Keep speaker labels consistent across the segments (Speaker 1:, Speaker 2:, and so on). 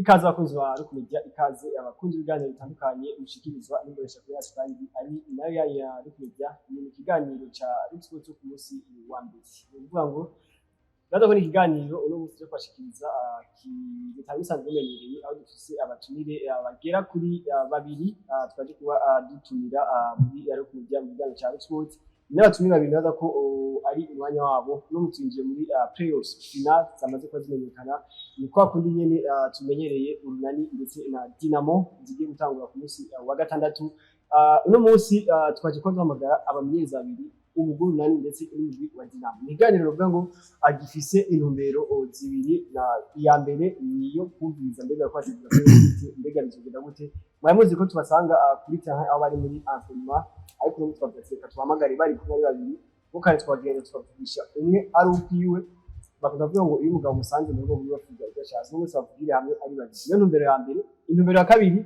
Speaker 1: Ikaze abakunzi ba Rock Media, ikaze abakunzi b'ibiganiro bitandukanye mushikirizwa n'imbonesha yacu kandi ari nayo ya Rock Media. Ni mu kiganiro ca Rock Sport cyo ku munsi wa mbere. Ni ukuvuga ngo naza ko ni ikiganiro uno munsi cyo kubashikiriza bitari bisanzwe bimenyereye, aho dufise abatumire bagera kuri babiri twaje kuba dutumira muri Rock Media mu kiganiro ca Rock Sport. N'abatumire babiri baza ko ari umwanya wabo no mutwinjiye muri playoffs final zamaze kuba zimenyekana. Ni kwa kundi nyene tumenyereye, Urunani ndetse na Dinamo zigiye gutangura ku munsi wa gatandatu. Uno munsi twaje kuba duhamagara abamenyereza babiri, umugwi Urunani ndetse n'umugwi wa Dinamo. Ni ikiganiro ruvuga ngo gifise intumbero zibiri. Na iya mbere niyo kumviriza mbega ko hategura, mbega bizogenda gute. Mwari muzi ko tubasanga kuri terrain aho bari muri entraînement, ariko uno munsi twavuze reka tubahamagare bari kumwe ari babiri, kuko kare twagenda tukavugisha umwe ari ukwiwe. Bakunda kuvuga ngo iyo umugabo musanze mu rugo muri bavuga ibyo ashatse, uno munsi bavugire hamwe ari babiri. Niyo ntumbero ya mbere. Intumbero ya kabiri,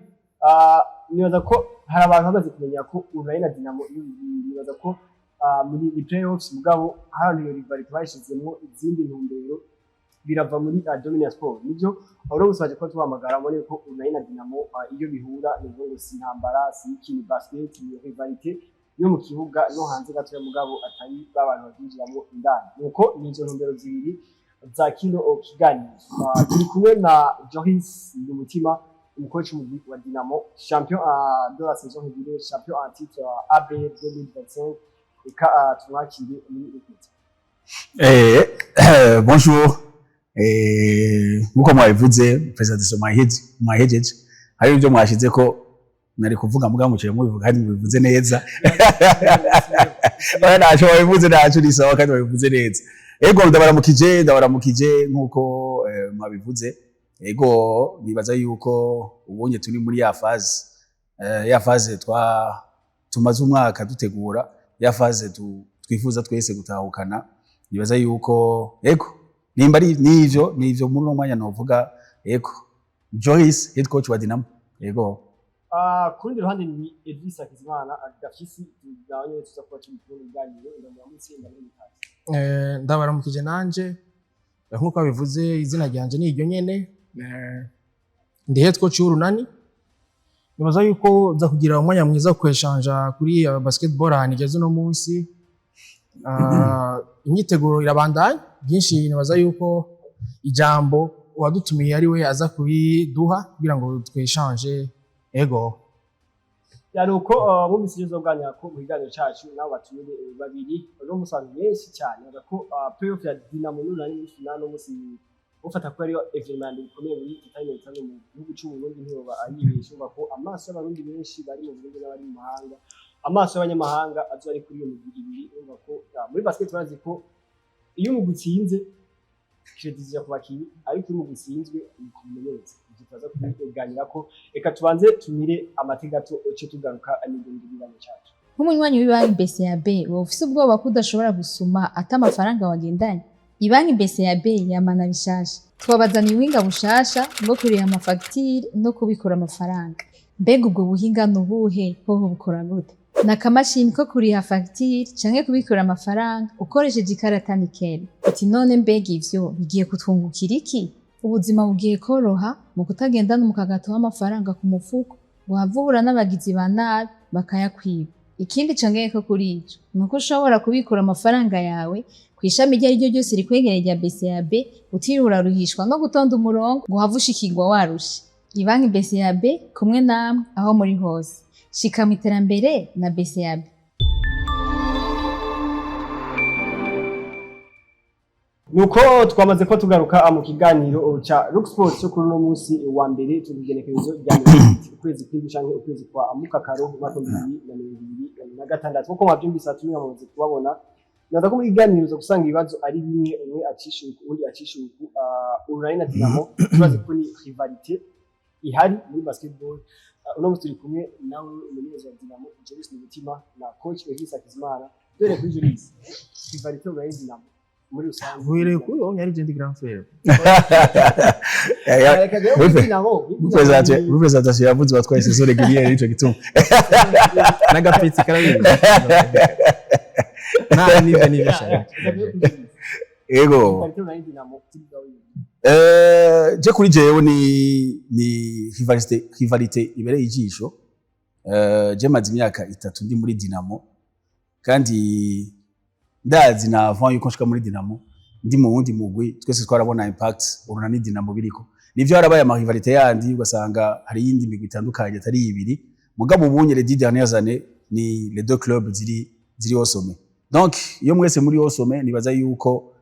Speaker 1: nibaza ko hari abantu bamaze kumenya ko Urunani na Dinamo, nibaza ko muri ni playoffs, mugabo hari iyo rivalité bayishizemwo izindi ntumbero, birava muri domaine ya sport. Nivyo aho rero baje kuba tubahamagara muri ko Urunani na Dinamo iyo bihura ni ngo si intambara, si ikintu, basket ni rivalité yo mu kibuga no hanze gatoya, mugabo atari babantu babyinjiramo indani. Nuko ni izo ntumbero zibiri za kino kiganiro. Turi kumwe na Joris Ndumutima, umukoci mugwi wa Dinamo, champion de la saison régulière, champion en titre AB 2025. Reka tumwakire muri Equity.
Speaker 2: Bonjour. Nkuko mwabivuze, présentation mwayihejeje, hari ibyo mwashize ko nari kuvuga muga muciye mubivuga kandi mubivuze neza. Oya, ntacyo wabivuze, ntacyo, ni sawa kandi wabivuze neza. Ego, ndabaramukije nkuko mwabivuze. Ego, nibaza yuko ubonye turi muri ya phase, ya phase tumaze umwaka dutegura, ya phase twifuza twese gutahukana. Nibaza yuko ego, nimba ari nivyo muri uno mwanya novuga. Ego, Joyce, head coach wa Dinamo, ego.
Speaker 1: Ku rundi ruhande ni Edris Hakizimana Gafisi, nawe nyene tuza kuba turi kumwe mu biganiro. Ndamuramutse, ndamwitaye.
Speaker 3: Ndabaramukije nanje. Nk'uko babivuze, izina ryanje ni iryo nyene. Ndi head coach w'Urunani. Nibaza yuko nza kugira umwanya mwiza wo kweshanja kuri basketball ahantu igeze uno munsi. Imyiteguro irabandanya byinshi. Nibaza yuko ijambo uwadutumiye ari we aza kubiduha kugira ngo tweshanje. Ego.
Speaker 1: Yani uko bumvise ibyo zoganira ko mu kiganiro cacu nabo batumire babiri no musanzwe benshi cyane bavuga ko playoff ya Dinamo n'Urunani muri finale no musi ufata ko ariyo événement ya mbere ikomeye muri 2025 mu gihugu cy'u Burundi, ntiyoba ayibeshe. Umva ko amaso y'Abarundi benshi bari mu Burundi n'abari mu mahanga, amaso y'abanyamahanga azo ari kuri iyo migwi ibiri. Urumva ko muri basket bazi ko iyo umugwi utsinze, crédit zija ku bakinyi, ariko iyo umugwi utsinzwe ni ku mumenyereza. Ivyo turaza kubiganira ko. Reka tubanze tumire amate gato, uce tugaruka n'ibyo kiganiro cacu.
Speaker 4: Nk'umunywanyi w'ibanki BCAB, wowe ufise ubwoba ko udashobora gusuma ata amafaranga wagendanye? Ibanki BCAB yamana bishasha, twabazaniye ubuhinga bushasha bwo kuriha amafagitire no kubikura amafaranga. Mbega ubwo buhinga ni ubuhe? Hoho bukora gute? Ni akamashini ko kuriha fagitire canke kubikura amafaranga ukoresheje ikarata Nickel. Uti none mbega ivyo bigiye kutwungukira iki? Ubuzima bugiye koroha mu kutagendana umukagato w'amafaranga ku mufuko ngo uhave uhura n'abagizi ba nabi bakayakwiba. Ikindi congeyeko kuri ico ni uko ushobora kubikura amafaranga yawe kw'ishami iryo ari ryo ryose rikwegereye rya BCAB, utiriwe uraruhishwa no gutonda umurongo ngo uhave ushikirwa warushe. Ibanki BCAB, kumwe namwe aho muri hose. Shika mu iterambere na BCAB.
Speaker 1: Nuko twamaze ko tugaruka mu kiganiro ca Rock Sports cyo kuri uno munsi wa mbere, tubigenekerezo rya 20 ukwezi kw'indwi canke ukwezi kwa mukakaro, umwaka wa 2026. Nkuko mwavyumvise, tumwe mumaze kubabona. Naza ko muri kiganiro uza gusanga ibibazo ari bimwe, umwe acisha uku, uwundi acisha uku. Urunani na Dinamo tubaze ko ni rivalité ihari muri basketball. Uno munsi turi kumwe nawe, umumenyereza wa Dinamo, Joyce Mutima, na coach Elvis Hakizimana. Dore kuri Joyce, rivalité Urunani Dinamo muri rusange.
Speaker 3: Uhereye kuri uwo yari je ndi grand frère.
Speaker 1: Reka rero muri Dinamo.
Speaker 2: Muri présentation yavuze batwaye saison régulière, nico gituma.
Speaker 3: N'agapetsi karabizi nta nivyo ashaka.
Speaker 2: Ego.
Speaker 1: Rivalité Urunani Dinamo kuri bwawe.
Speaker 2: Je kuri jewe ni rivalité ibereye ijisho. Je maze imyaka 3 ndi muri Dinamo, kandi ndazi na avant yuko nshika muri Dinamo ndi mu wundi mugwi, twese twarabona impact Urunani Dinamo biriko. Nivyo, harabaye ama rivalité yandi, ugasanga hari iyindi migwi itandukanye atari ibiri, mugabo ubunye les 10 dernières années ni les deux clubs ziri au sommet. Donc iyo mwese muri au sommet, nibaza yuko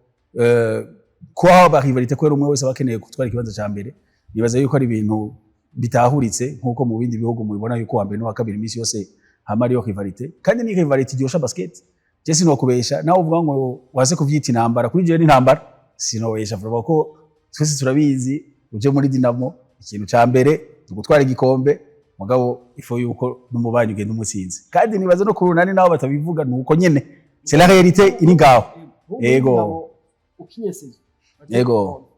Speaker 2: kuba haba rivalité kubera umwe wese aba akeneye gutwara ikibanza ca mbere, nibaza yuko ari ibintu bitahuritse, nkuko mu bindi bihugu mubibona yuko wa mbere n'uwa kabiri iminsi yose hama ariyo rivalité. Kandi ni rivalité iryosha basket. Je sinokubesha, nawe uvuga ngo waze kuvyita intambara, kuri jewe ni intambara, sinobesha vuba ko twese turabizi. Uje muri Dinamo, ikintu ca mbere ni ugutwara igikombe, mugabo ifo yuko n'umubanyi ugenda umutsinze. Kandi nibaza no ku Runani naho batabivuga, nuko nyene c'est la réalité iri ngaho. Yego.
Speaker 1: Ukinye saison,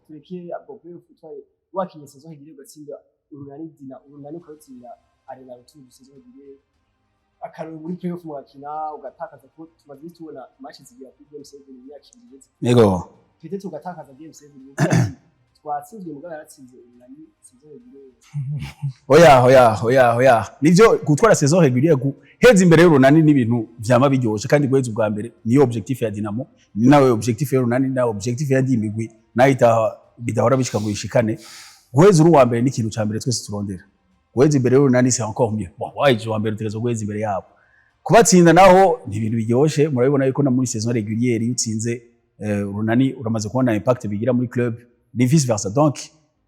Speaker 1: tureke abo playoff, utwaye wakinye saison régulière, ugatsinda Urunani Dina, Urunani ukarutsinda arena retour, saison régulière, akarori muri playoff mugakina ugatakaza, ko tumaze iminsi tubona match zigera kuri game 7 mu myaka 2 iheze, peut-être ugatakaza game 7, uvuga ati twatsinzwe, mugabo yaratsinze Urunani saison régulière.
Speaker 2: Oya, oya, oya, oya. Nivyo, gutwara saison régulière, guheza imbere y'Urunani n'ibintu vyama biryoshe, kandi guheza ubwa mbere niyo objectif ya Dinamo, ni nawe objectif y'Urunani, ni nawe objectif ya Dimigwi nayo bidahora bishika ngo ishikane. Guheza uri uwa mbere ni ikintu ca mbere twese turondera. Guheza imbere y'Urunani c'est encore mieux. Bon, waje uwa mbere, utegerezwa guheza imbere yabo. Kubatsinda naho ni ibintu biryoshe. Murabibona yuko na muri saison régulière iyo utsinze Urunani, uramaze kubona impact bigira muri club, ni vice versa. Donc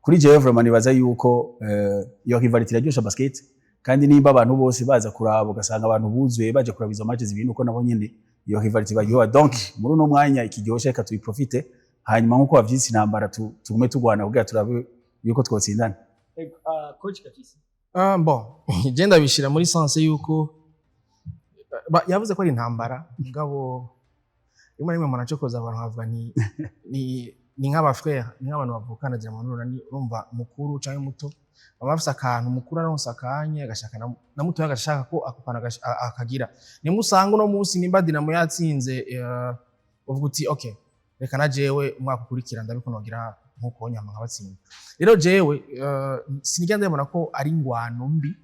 Speaker 2: kuri jewe vraiment nibaza yuko iyo rivalité iraryosha basket, kandi nimba abantu bose baza kuraba, ugasanga abantu buzuye baje kuraba izo matches zibiri, uko nabo nyene iyo rivalité baryoha. Donc muri uno mwanya ikiryoshe, reka tuyiprofite, hanyuma nkuko bavyise intambara, tugume tugwana kugira turabe yuko twotsindana.
Speaker 1: Ego, coach Gafisi.
Speaker 3: Ah, bon, je ndabishira muri sens yuko yavuze ko ari intambara, mugabo rimwe na rimwe umuntu acokoza abantu bavuga ni nk'aba frère, ni nk'abantu bavukana. Dinamo n'Urunani, urumva mukuru canke muto baba bafise akantu, mukuru aronse akanya agashaka na mutoya agashaka ko ako kantu akagira. Nimba usanga uno munsi nimba Dinamo yatsinze, uvuga uti okay, reka na jewe umwaka ukurikira ndabikunogira nkuko nyama nkabatsinda. Rero jewe sinigera ndabona ko ari ingwano mbi,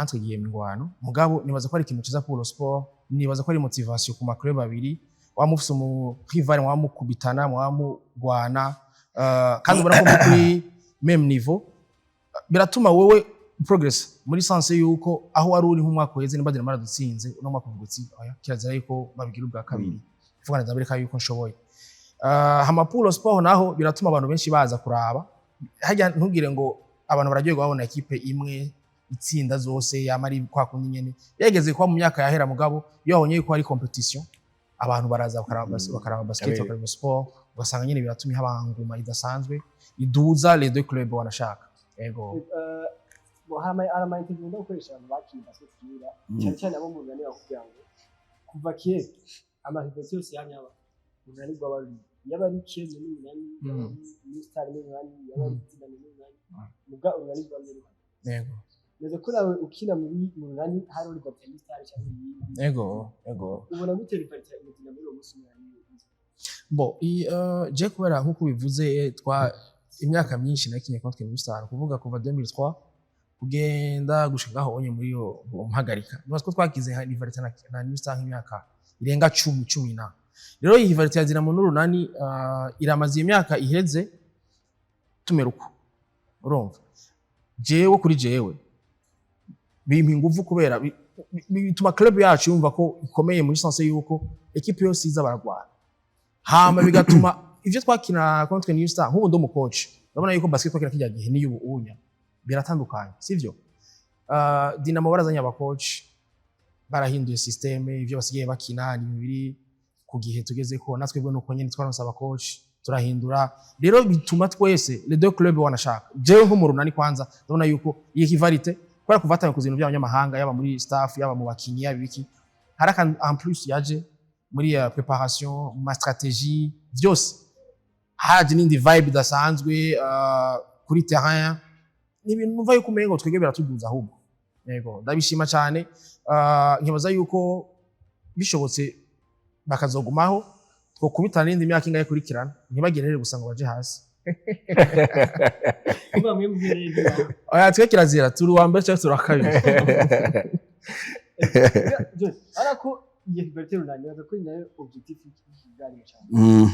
Speaker 3: entre guillemets ingwano, mugabo nibaza ko ari ikintu ciza pour le sport, nibaza ko ari motivation ku ma club abiri. Waba mufise umu rival, mwaba mukubitana, mwaba mugwana, kandi ubona ko muri kuri même niveau, biratuma wewe progress muri sens yuko aho wari uri nk'umwaka uheze, nimba Dinamo yaradutsinze uno mwaka, uvuga uti oya, kirazira yuko babigira ubwa kabiri, uvuga ndabereka yuko nshoboye. Hama pour le sport naho biratuma abantu benshi baza kuraba harya. Ntugire ngo abantu bararyoherwa babona ekipe imwe itsinda zose, yama ari kwa kundi nyene yageze kuba mu myaka yahera. Mugabo iyo babonye yuko hari compétition, abantu baraza bakaraba, bakaraba basket, bakaraba sport, ugasanga nyene biratumye haba nguma idasanzwe iduza les deux clubs wanashaka. Ego.
Speaker 1: Bon, hari ama interview nkunda gukoresha abantu bakiye basket kera, cyane cyane abo mu Runani, bakubwira ngo kuva kera ama rivalité yose yamye aba, Urunani rwaba ruri, yaba ari Keza n'Urunani, yaba ari New Star n'Urunani, yaba ari Dinamo n'Urunani, muga Urunani rwamye ruhari. Neza ko nawe ukina muri mu Runani hari rivalité ya New Star cyangwa iyindi.
Speaker 3: Ego.
Speaker 1: Ubona gute rivalité ya Dinamo muri uwo munsi Urunani?
Speaker 3: Bon, je kubera nkuko ubivuze, twa imyaka myinshi nakinye contre New Star, kuvuga kuva 2003 kugenda gushika ngaho onye muri yo mpagarika. Nibaza ko twagize rivalité na New Star nk'imyaka irenga 10, 10 na. Rero iyi rivalité ya Dinamo n'Urunani iramaze imyaka iheze tumera uko. Urumva, jewe kuri jewe bimpa inguvu kubera bituma club yacu yumva ko ikomeye muri sens yuko ekipe yose iza baragwana. Hama bigatuma ivyo twakina contre New Star, nk'ubu ndi umucoach, urabona yuko basket twakina kijya gihe n'iyo ubu unya biratandukanye, sivyo? Dinamo barazanye abacoach, barahinduye système, ivyo basigaye bakina ni bibiri ku gihe tugeze ko natwe bwo nuko nyene twaronse abacoach turahindura. Rero bituma twese les deux clubs wanashaka, jewe nko mu Runani kwanza ndabona yuko iyi rivalité kubera kuva hatangiye kuza ibintu by'abanyamahanga, yaba muri staff, yaba mu bakinyi, yaba ibiki, hari akantu en plus yaje muri préparation, mu ma stratégie byose, haje n'indi vibe idasanzwe kuri terrain. Ni ibintu numva yuko umengo twebwe biratuduza ahubwo. Yego, ndabishima cyane. Nkibaza yuko bishobotse bakazogumaho, twokubitana n'indi myaka ingahe ikurikirana, ntibagere rero gusa ngo baje hasi.
Speaker 1: Kuba mwe mbere.
Speaker 3: Oya, twe kirazira, turi uwa mbere cyangwa turi uwa kabiri.
Speaker 1: Ariko iyo rivalité Runani, baza ko nayo objectif y'ikiganiro cyane.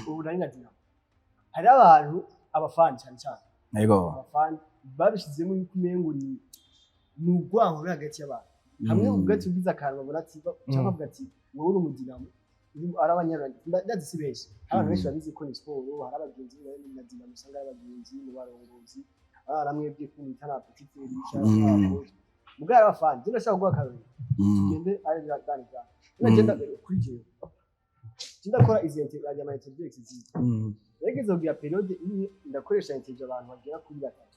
Speaker 1: Urunani na Dinamo, hari abantu, abafani cyane cyane, abafani babishyizemo yuko umengo ni urwango ruri hagati y'abantu. Hamwe uvuga ati ugize akantu, babona ati, cyangwa bavuga ati wowe uri umudinamo, ari abanyarwanda. Ndazi si benshi, hari abantu benshi babizi ko ni siporo. Hari abagenzi na Dinamo, usanga ari abagenzi mu barongozi, baramwebwe ko mwita na petit frère cyangwa mugabo ari abafani. Je ndashaka kuguha akarorero. Tugende ari bwa bwa nagenda kuri jewe, ndakora izi ajya ama interview exclusive. Nageze kugira période imwe ndakoresha interview abantu bagera kuri batatu,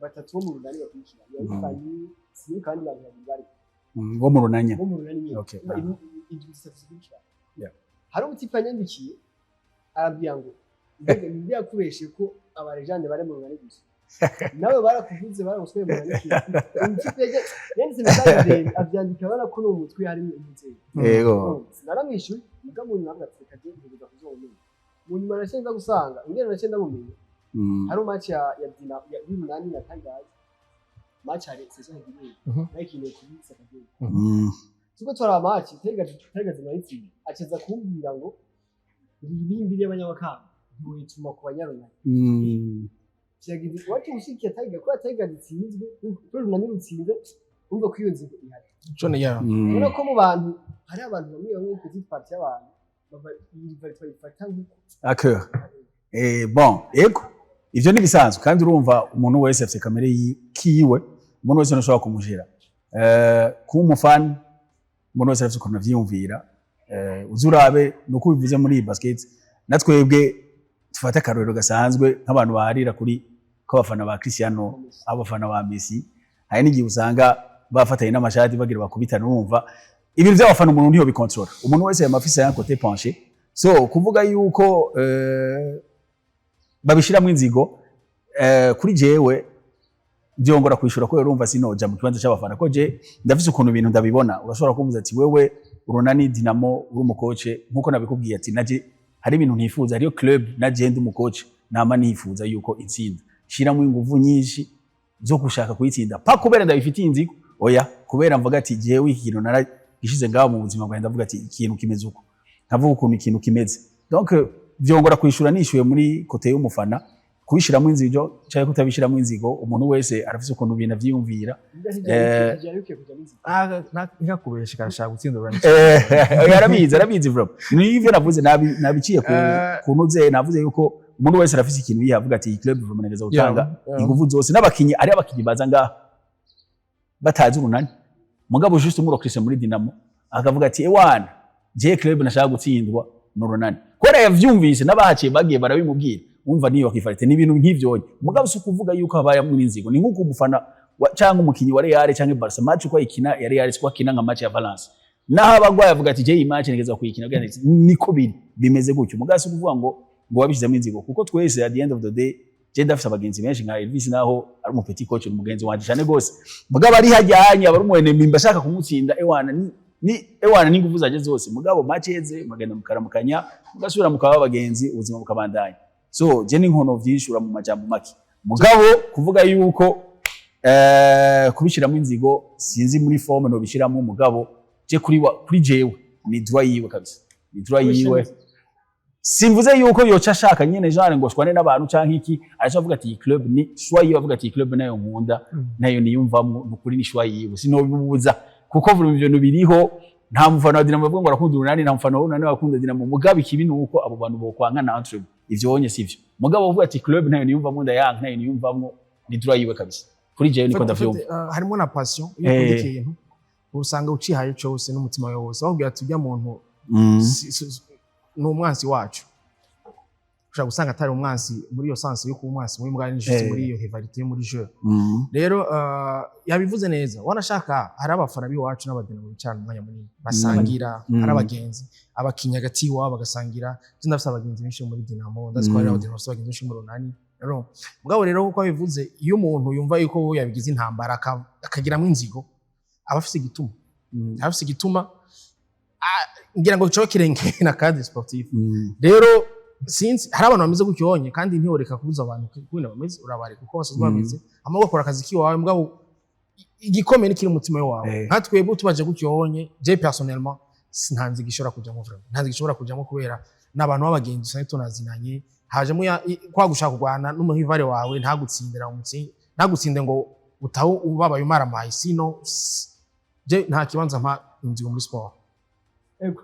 Speaker 1: batatu bo mu Runani bakurikira, yari Fanny sinzi kandi abantu babiri bari
Speaker 2: Bo mu Runanya.
Speaker 1: Bo mu Runani nyine. Indwi zitatu zikurikira, hari umutipe yanyandikiye arambwira ngo mbega ninde yakubeshe ko aba légendes bari mu Runani gusa? Nawe barakuvuze, baragusweye mu Runani. Umutipe yanditse message ndende, avyandika abona ko no mu mutwe harimo umuvyeyi. Naramwishuye, muga mu nyuma avuga ati reka je ntegereza kuzomumenya. Mu nyuma naciye nza gusanga ingene naciye ndamumenya, hari match ya Dina ya y'Urunani na Tigers, match hari saison régulière, bayikiniye kuri Sakagera. Tuko turaba match, Tigers imayitsinda, aceza kumbwira ngo ibimbi by'abanyamakamba ntiwituma ku banyarunani. Kiragize iwacu gushikiye Tiger kubera Tigers itsinzwe, kubera Urunani rutsinze. Urumva ko iyo nzigo ihari.
Speaker 3: Cone ya.
Speaker 1: Ubona ko mu bantu hari abantu bamwe bamwe, petite partie y'abantu bava iyi rivalité bayifata nk'uko
Speaker 2: À cœur. Bon, ego. Ivyo ni bisanzwe, kandi urumva umuntu wese afite kamere kiwe, umuntu wese ntashobora kumujera. Kuba umufani, umuntu wese arafite ukuntu avyiyumvira. Uzurabe nuko bivuze muri iyi basket, natwebwe tufate akarorero gasanzwe nk'abantu baharira kuri ko abafana ba Cristiano, abafana ba Messi, hari n'igihe usanga bafatanye n'amashati bagira bakubitana. Urumva ibintu by'abafana umuntu ntiyo bikontorora, umuntu wese yama afise un côté penché. So kuvuga yuko babishiramwo inzigo, kuri jewe byongora kwishura, ko urumva sinoja mu kibanza cy'abafana, ko je ndafise ukuntu ibintu ndabibona. Urashobora kumbuza ati wewe Urunani Dinamo uri umukoce, nkuko nabikubwiye ati naje hari ibintu ntifuza, hariyo club naje ndi umukoce nama nifuza yuko itsinda, shiramo inguvu nyinshi zo gushaka kuyitsinda, pa kubera ndabifitiye inzigo, oya, kubera mvuga ati jewe iki kintu naragishize ngaho mu buzima bwanjye, ndavuga ati ikintu kimeze uko, nkavuga ukuntu ikintu kimeze. Donc vyongora kwishura nishuye muri côté y'umufana, kubishiramo inzigo cyangwa kutabishiramo inzigo, umuntu wese arafise ukuntu ibintu avyiyumvira.
Speaker 1: Byari bikwiye kujya n'inzira.
Speaker 3: Ntakubeshe, karashaka gutsinda Urunani.
Speaker 2: Arabizi, arabizi bro. Nivyo navuze, nabiciye ku kunuze, navuze yuko umuntu wese arafise ikintu yihavuga ati iyi club vraiment nageza gutanga inguvu zose. N'abakinyi, ari abakinyi baza ngaha batazi Urunani, mugabo juste umurokrise muri Dinamo akavuga ati ewana, je club nashaka gutsindwa n'Urunani kubera yavyumvise n'abahaciye bagiye barabimubwira. Umva niyo bakifarite ni ibintu nk'ivyo, mugabo si ukuvuga yuko habayamwo n'inzigo. Ni nk'uko umufana canke umukinyi wa Real canke Barca, match uko ayikina ya Real siko akina nka match ya Valence, naho abagwaye avuga ati je iyi match nigeza kuyikina kugira ngo niko biri bimeze gutyo. Mugabo si ukuvuga ngo wabishizemo inzigo, kuko twese at the end of the day, je ndafise abagenzi benshi nka Elvis, naho ari umu petit coach, ni umugenzi wanje cyane gose, mugabo ari hajyanye aba ari umu ennemi, mbashaka kumutsinda, ewana ni ewana n'inguvu zanje zose. Mugabo match yeze mugenda mukaramukanya, mugasubira mukaba abagenzi, ubuzima bukabandanya. So je ni inkono vyishura mu majambo make, mugabo kuvuga yuko kubishiramo inzigo, sinzi muri forme no bishiramo. Mugabo je kuri jewe ni droit yiwe kabisa, ni droit yiwe. Simvuze yuko yoca ashaka nyene genre ngo shwane n'abantu canke iki, araca avuga ati iyi club ni choix yiwe, avuga ati iyi club nayo nkunda, nayo niyumvamwo, nukuri ni choix yiwe, sinobibuza, kuko vuba ivyo bintu biriho. Nta mufana wa Dinamo avuga ngo arakunda Urunani, nta mufana w'Urunani akunda Dinamo. Mugabo ikibi ni uko abo bantu bokwankana entre ivyo wonye sivyo. Mugabo uvuga ati club nayo niyumvamwo, ndayanka, nayo niyumvamwo, ni droit yiwe kabisa. Kuri jewe niko ndavyumva.
Speaker 3: Harimo na passion. Iyo ukunda ikintu usanga ucihaye cose n'umutima wawe wose, bakubwira ati ujya muntu ni umwansi wacu, ushobora gusanga atari umwansi muri iyo sens yo kuba umwansi muri mbwa n'inshuti muri iyo rivalité yo muri jeu. Rero yabivuze neza, wanashaka hari abafana b'iwacu n'abadinamo bicarana umwanya munini basangira, hari abagenzi, abakinyi hagati iwabo bagasangira. Je ndafise abagenzi benshi bo muri Dinamo, ndazi ko hari abadinamo bafise abagenzi benshi bo muri Runani. Rero mugabo rero nkuko abivuze, iyo umuntu yumva yuko we yabigize intambara akagiramwo inzigo, aba afise igituma, aba afise igituma, ngira ngo coba kirengeye na cadre sportif. Rero Sinzi, hari abantu bameze gutyo wonye, kandi ntiworeka kubuza abantu kubina bameze, urabareka uko basanzwe bameze, hama ugakora akazi kiwawe. Mugabo igikomeye ni kiri mu mutima wawe. Nka twebwe tubaje gutyo wonye, je personnellement nta nziga ishobora kujamo vraiment, nta nziga ishobora kujamo, kubera n'abantu b'abagenzi usanga tunazinanye. Hajemo kwa gushaka kurwana n'umu rival wawe, ntagutsindira umutsi, ntagutsinde ngo utahe ubabaye umaramaye. Sino je nta kibanza mpa inzigo muri sport.
Speaker 1: Ego,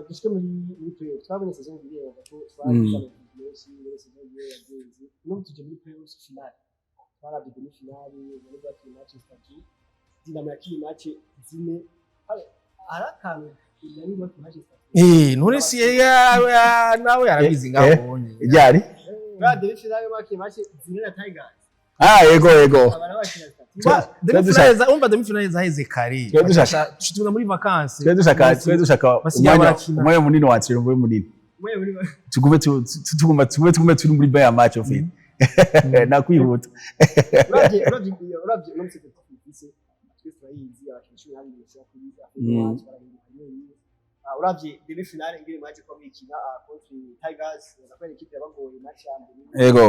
Speaker 1: dushike muri playoff. Twabonye saison régulière ko twagize amakipe menshi muri saison régulière yagenze. N'ubu tuje muri playoff finale. Twarabye demi finale, muri bwakiye match zitatu. Dinamo yakiye match zine. Hari akantu nari bwakiye match zitatu.
Speaker 3: None si nawe yarabizi ngaho ubonye.
Speaker 2: Ryari?
Speaker 1: Bwa demi finale bakiye match zine na Tigers.
Speaker 2: Ah, yego.
Speaker 1: Abana bakina zitatu.
Speaker 3: Demi finale umva, demi finale zaheze kare.
Speaker 2: Twe dushaka-
Speaker 3: Tugenda muri vacances.
Speaker 2: Twe dushaka
Speaker 3: Basigaye
Speaker 2: umwanya
Speaker 3: barakina.
Speaker 2: umwanya munini wa entraînement ube munini.
Speaker 1: Mwe muri
Speaker 2: Tugume tuguma tuguma turi muri bain ya match of it nakwihuta.
Speaker 1: Uravye uno musi dufise, twese turayizi, abakinyi 12 bashika kuri match barahinduka nyene. Uravye demi finale ingene mwaje kuba mwikina contre Tigers, baza ko ari équipe yabagoye match ya mbere.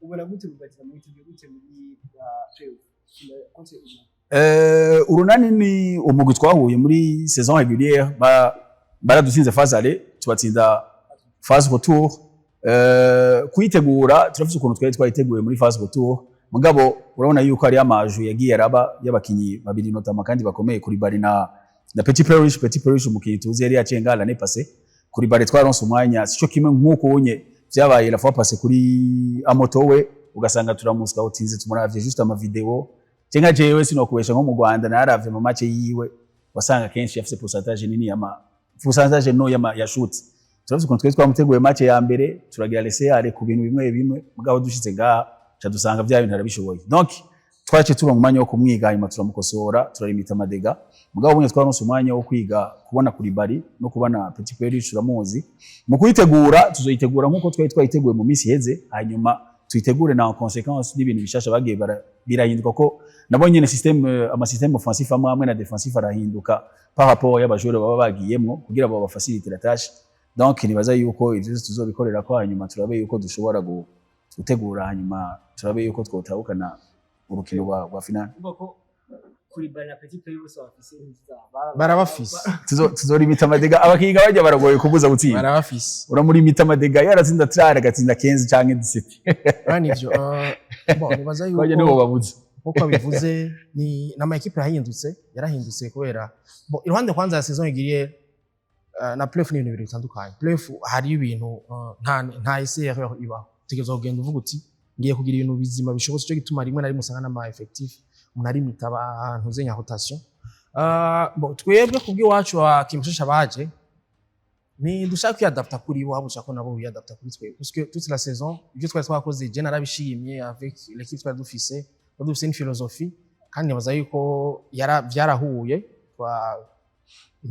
Speaker 1: Ubona gute mubatira, mwiteguye gute muri playoff contre Urunani?
Speaker 2: Urunani ni umugwi twahuye muri saison régulière, baradutsinze phase aller, tubatsinda phase retour. Kuyitegura, turafise ukuntu twari twayiteguye muri phase retour, mugabo urabona yuko hari amaju yagiye araba y'abakinyi babiri notamment kandi bakomeye, kuri Bari na Petit Perish. Petit Perish umukinyi tuzi yari yaciye ngaha l'année passée. Kuri Bari twaronse umwanya, sico kimwe nk'uko unye vyabaye la fois passée kuri Amoto, we ugasanga turamuscoutinze, tumuravye juste ama vidéo. Cenga jewe sinokubesha, nko mu Rwanda naravye mu match yiwe, wasanga kenshi yafise pourcentage nini y'ama pourcentage no y'ama ya shoot. Turavuze ukuntu twari twamuteguye match ya mbere, turagira laisser aller ku bintu bimwe bimwe, mugabo dushitse ngaha ca dusanga vya bintu arabishoboye. Donc twaciye turonka umwanya wo kumwiga, hanyuma turamukosora, turalimita ama dégâts. Mugabo bunye twaronse umwanya wo kwiga kubona kuri Bari no kubona Petit Perish, turamuzi. Mu kuyitegura, tuzoyitegura nkuko twari twayiteguye mu minsi iheze, hanyuma tuyitegure na en conséquence n'ibintu bishasha bagiye birahinduka, ko nabo nyene système, ama système offensif amwe amwe na défensif arahinduka par rapport y'aba joueurs baba bagiyemwo kugira ngo bafacilite la tâche. Donc nibaza yuko ivyo vyose tuzobikorera ko, hanyuma turabe yuko dushobora gutegura, hanyuma turabe yuko twotahukana urukino rwa finale.
Speaker 1: Urumva ko kuri Bari na Petit Play bose bafise inzu.
Speaker 3: Barabafise.
Speaker 2: Tuzorimita ama dégâts. Abakinyi bajya baragoye kubuza gutsinda.
Speaker 3: Barabafise.
Speaker 2: Uramurimita ama dégâts, yaratsinda trare agatsinda 15 canke 17.
Speaker 3: Bani ivyo, bon, nibaza
Speaker 2: bajya nibo
Speaker 3: yuko
Speaker 2: babuze.
Speaker 3: Nkuko bivuze, ni n'ama équipe yahindutse, yarahindutse kubera, bon, iruhande kwanza ya saison régulière na playoff ni ibintu bibiri bitandukanye. Playoff hari ibintu nta essai erreur ibaho, utegerezwa kugenda uvuga uti ngiye kugira ibintu bizima bishobotse. Cyo gituma rimwe na rimwe usanga n'ama effectif umuntu arimita abantu zenya rotation. Bon, twebwe kubw'iwacu wa Kimushasha baje, ni dushaka kwiyadapta kuri bo, ahubwo dushaka ko nabo biyadapta kuri twebwe, parce que toute la saison ibyo twari twakoze je narabishimye avec l'équipe twari dufise. Twari dufise une philosophie, kandi nibaza yuko vyarahuye, twa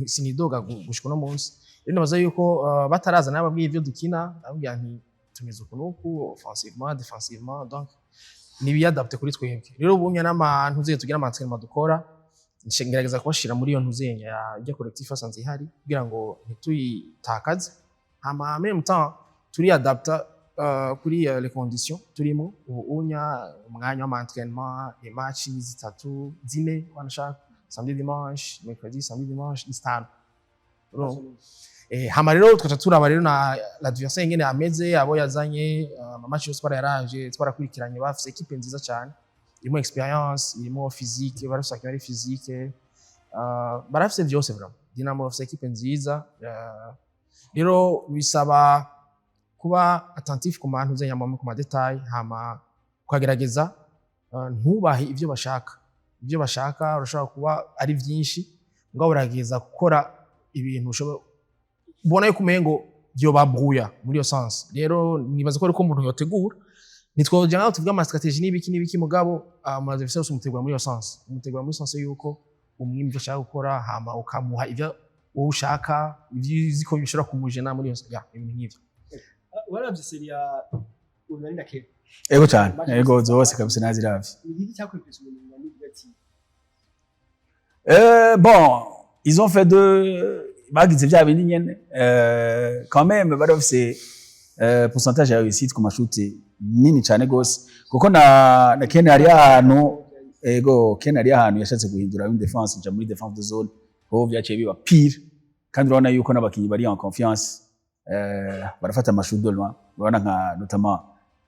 Speaker 3: sinidoga gushika uno munsi. Rero nibaza yuko bataraza nababwiye ibyo dukina, nababwira nti tumeze uku n'uku offensivement, défensivement, donc nibiyadapte kuri twebwe. Rero ubunye n'amantu tugiye tugira ama entraînement dukora, ngerageza kubashira muri iyo ntuzenya ya rya collectif asanzwe ihari kugira ngo ntituyitakaze, hama en même temps turiadapta kuri les conditions turimo ubu unya, umwanya w'ama entraînement, les matchs ni zitatu, zine wanashaka, samedi, dimanche, mercredi, samedi, dimanche, ni zitanu. Urumva? Hama rero tukaca turaba rero na l'adversaire ingene ameze, abo yazanye, ama match yose twarayaraje, twarakurikiranye. Bafise équipe nziza cyane, irimo expérience, irimo physique, barafise abakinyi bari physique, barafise vyose vraiment. Dinamo bafise équipe nziza, rero bisaba kuba attentif ku mantu zenyamamo, ku ma détails, hama ukagerageza ntubahe ivyo bashaka. Ibyo bashaka urashobora kuba ari byinshi, mugabo uragerageza gukora ibintu ushobora ubona yuko umengo vyobabruya muri iyo sens. Rero nibaza ko ariko umuntu yotegura, ntitwoja ngaho tuvuga ama stratégie n'ibiki n'ibiki, mugabo mu adversaire wese umutegura muri iyo sens, umutegura muri sens yuko umwima ivyo ashaka gukora, hama ukamuha ivyo wowe ushaka, ivyo uzi ko bishobora kumujena muri iyo, ya ibintu nk'ivyo.
Speaker 1: Waravye série ya Urunani na Kenya?
Speaker 2: Ego cyane, ego zose kabisa naziravye.
Speaker 1: Ni iki cyakwepesha umuntu Urunani uvuga ati
Speaker 2: Bon, ils ont fait deux, bagize vya bindi nyene. Quand même bari bafise Pourcentage ya réussite ku mashuti nini cyane gose, kuko na Ken hari ahantu, ego, Ken hari ahantu yashatse guhindura une défense, ja muri défense de zone, ho vyaciye biba pire. Kandi urabona yuko n'abakinyi bari en confiance, barafata amashuti de loin. Urabona nka notamment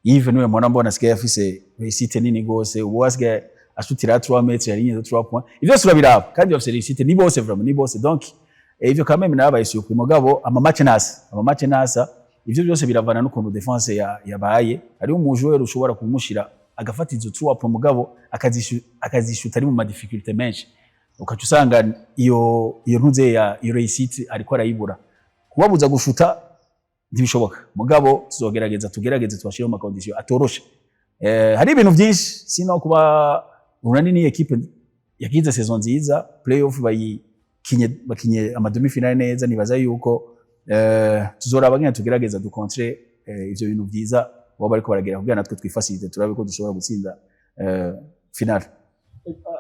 Speaker 2: Yves, niwe mbona asigaye afise réussite nini gose. Ubu asigaye ashutira 3 mètres ya ligne de 3 points. Ivyo byose urabiraba, kandi bafise réussite, ni bose vraiment, ni bose. Donc ivyo quand même nabaye surpris. Mugabo ama match nasa, ivyo byose biravana n'ukuntu défense ya yabaye. Hariho umu joueur ushobora kumushira agafata izo 3 points, mugabo akazishuta ari mu ma difficulté menshi, ukaca usanga iyo ntuze ya iyo réussite ariko arayibura. Kubabuza gushuta ntibishoboka, mugabo tuzogerageza, tugerageze tubashire mu condition atoroshe. Hari ibintu byinshi, sino kuba Urunani ni équipe yagize saison nziza, playoff bayikinye, bakinye ama demi finale neza. Nibaza yuko tuzoraba ngene tugerageza dukontre ivyo bintu vyiza baba bariko baragera, kugira natwe twifacilite, turabe ko dushobora gutsinda finale.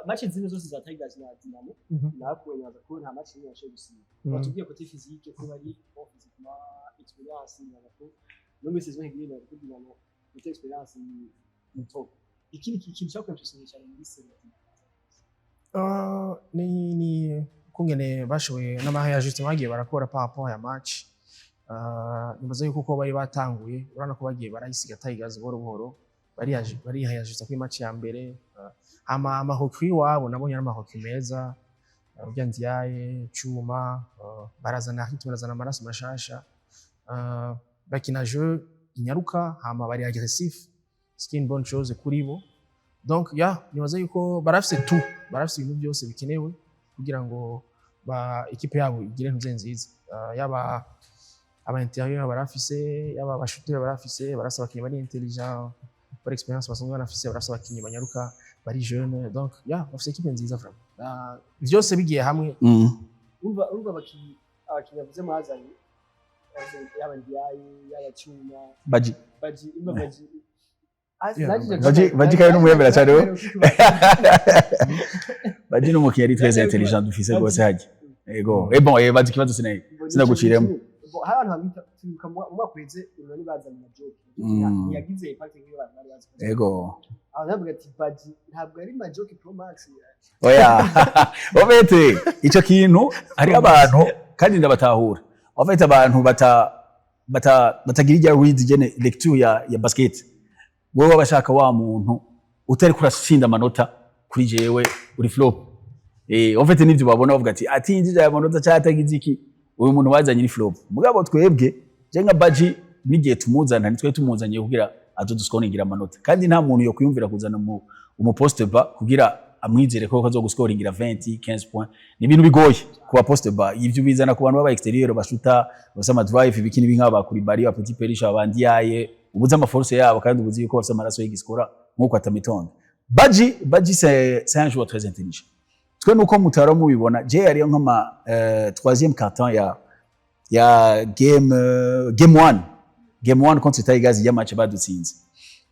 Speaker 1: Match zine zose za Tigers na Dinamo nakuwe, nibaza ko nta match imwe yashoboye gusiba. Watubwiye côté physique ko bari bon physiquement, expérience, nibaza ko no muri saison igiye, nibaza ko Dinamo côté expérience ni top. Ikindi kintu cyakwimpressionné cyane muri saison?
Speaker 3: Ni kungene bashoboye n'ama réajustement bagiye barakora par rapport ya match. Nibaza yuko uko bari batanguye, urabona ko bagiye barayisiga Tigers buhoro buhoro, barihayajusta kuri match ya mbere. Ama recrues wabo nabonye ari ama recrues meza, urya Ndiaye, Cuma, barazana rythme, barazana amaraso mashasha, bakina jeu inyaruka, hama bari agressif, ce qui est une bonne chose kuri bo. Donc ya, nibaza yuko barafise tout, barafise ibintu byose bikenewe kugira ngo ba équipe yabo igire ntuze nziza. Yaba aba intérieur barafise, yaba aba shooter barafise, barafise abakinyi bari intelligent par expérience basanzwe banafise, barafise abakinyi banyaruka bari jeune. Donc ya, bafise équipe nziza vraiment. Vyose bigiye hamwe.
Speaker 1: Urumva abakinyi bavuze mwazanye, yaba Ndiaye, yaba Cuma,
Speaker 2: Baji.
Speaker 1: Baji, urumva Baji.
Speaker 3: Yeah,
Speaker 2: Baji kandi n'umuyemera cyane we. Baji ni umukinnyi ari très intelligent dufise rwose hajya. Ego, bon, bazi ikibazo sinaguciremo.
Speaker 1: Hari abantu bamwita, turibuka mu mwaka uheze Urunani bazanye na Joke, ntiyagize impact nk'iyo abantu bari bazi. Abantu bavuga ati Baji ntabwo ari Majoke Pro Max.
Speaker 2: Oya, en fait ico kintu hari abantu, kandi ndabatahura. En fait abantu bata batagira ijya read gene lecture ya basket, wowe bashaka wa muntu utari kurashinda amanota, kuri jewe uri flop. En fait nivyo babona, bavuga ati atinjije aya manota cyangwa atagize iki, uyu muntu wazanye ni flop. Mugabo twebwe, je nka Baji, n'igihe tumuzana nitwe tumuzanye kugira azoduskoringira amanota, kandi nta muntu yo kwiyumvira kuzana mu umu poste bas kugira amwizere ko azoguskoringira 20 15 points. Ni ibintu bigoye kuba poste bas. Ivyo bizana ku bantu baba extérieur, bashuta, basa ama drive, ibiki n'ibi, nk'aba bakuri bari ba Petit Perisha, abandiyaye, ubuze ama force yabo, kandi ubuze yuko bafise amaraso y'igiskora nkuko atamitonda. Baji c'est un joueur très intelligent. Twe nuko mutara mubibona, je yari nk'ama troisième quart-temps ya game 1 contre Tigers, ya match badutsinze.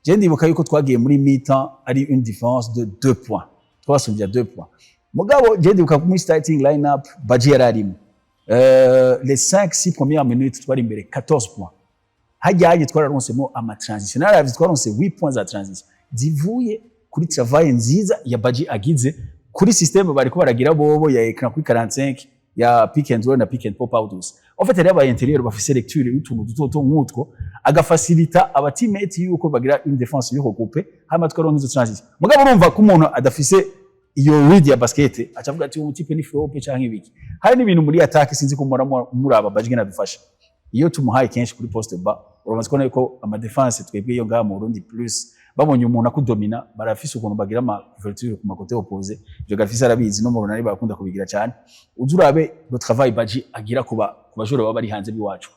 Speaker 2: Je ndibuka yuko twagiye muri mi-temps ari une différence de 2 points, twasumbya 2 points. Mugabo je ndibuka muri starting line-up Baji yari arimo. Les 5 6 premières minutes twari imbere 14 points. Hajyanye twararonsemo ama transition, naravye twaronse 8 points za transition zivuye kuri travail nziza ya Baji agize kuri système bariko baragira bobo ya écran kuri 45, ya pick and roll na pick and pop out gusa. En fait rero aba intérieur bafise lecture y'utuntu duto duto nk'utwo, agafacilita aba teammate yuko bagira une défense yo coupe, hama tukaronka izo transition. Mugabo urumva ko umuntu adafise iyo read ya basket aca avuga ati uyu type ni flop canke ibiki. Hari n'ibintu muri attaque, sinzi ko mura muraba Baji nadufasha iyo tumuhaye kenshi kuri poste bas. Uramaze kubona yuko ama défense twebwe iyo ngaha mu Burundi, plus babonye umuntu akudomina, barafise ukuntu bagira ama couverture ku ma côté opposé. Ivyo Gafise arabizi, no mu Runani barakunda kubigira cyane. Uzi urabe le travail Baji agira kuba ku bajura baba bari hanze b'iwacu,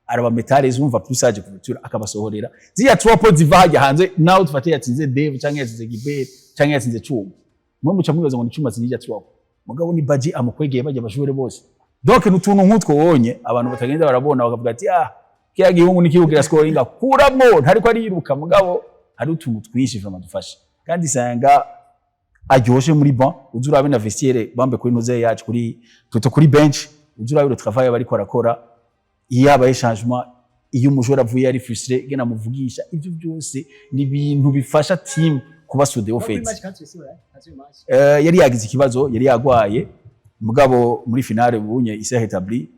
Speaker 2: araba metales, umva plus aje couverture akabasohorera ziriya trois points ziva hajya hanze. Nawe dufate yatsinze Dave canke yatsinze Gibert canke yatsinze Cuma, mwe muca mwibaza ngo ni Cuma atsinze irya trois points, mugabo ni Baji amukwegeye bajya bashure bose. Donc n'utuntu nk'utwo wonye abantu batagenda barabona, bakavuga ati ah, kiya gihungu ni kibugira scoring akuramwo, ntariko ariruka. Mugabo hari utuntu twinshi vraiment dufasha, kandi sanga aryoshe muri banc. Uzi urabe na vestiaire bambe kuri noze yacu, kuri plutôt kuri bench, uzi urabe le travail bariko arakora iyo habaye changement. Iyo umujura avuye ari frustré, gena muvugisha, ivyo byose ni ibintu bifasha team kuba soudé au fait. Yari yagize ikibazo, yari yagwaye, mugabo muri finale ubunye il s'est rétabli,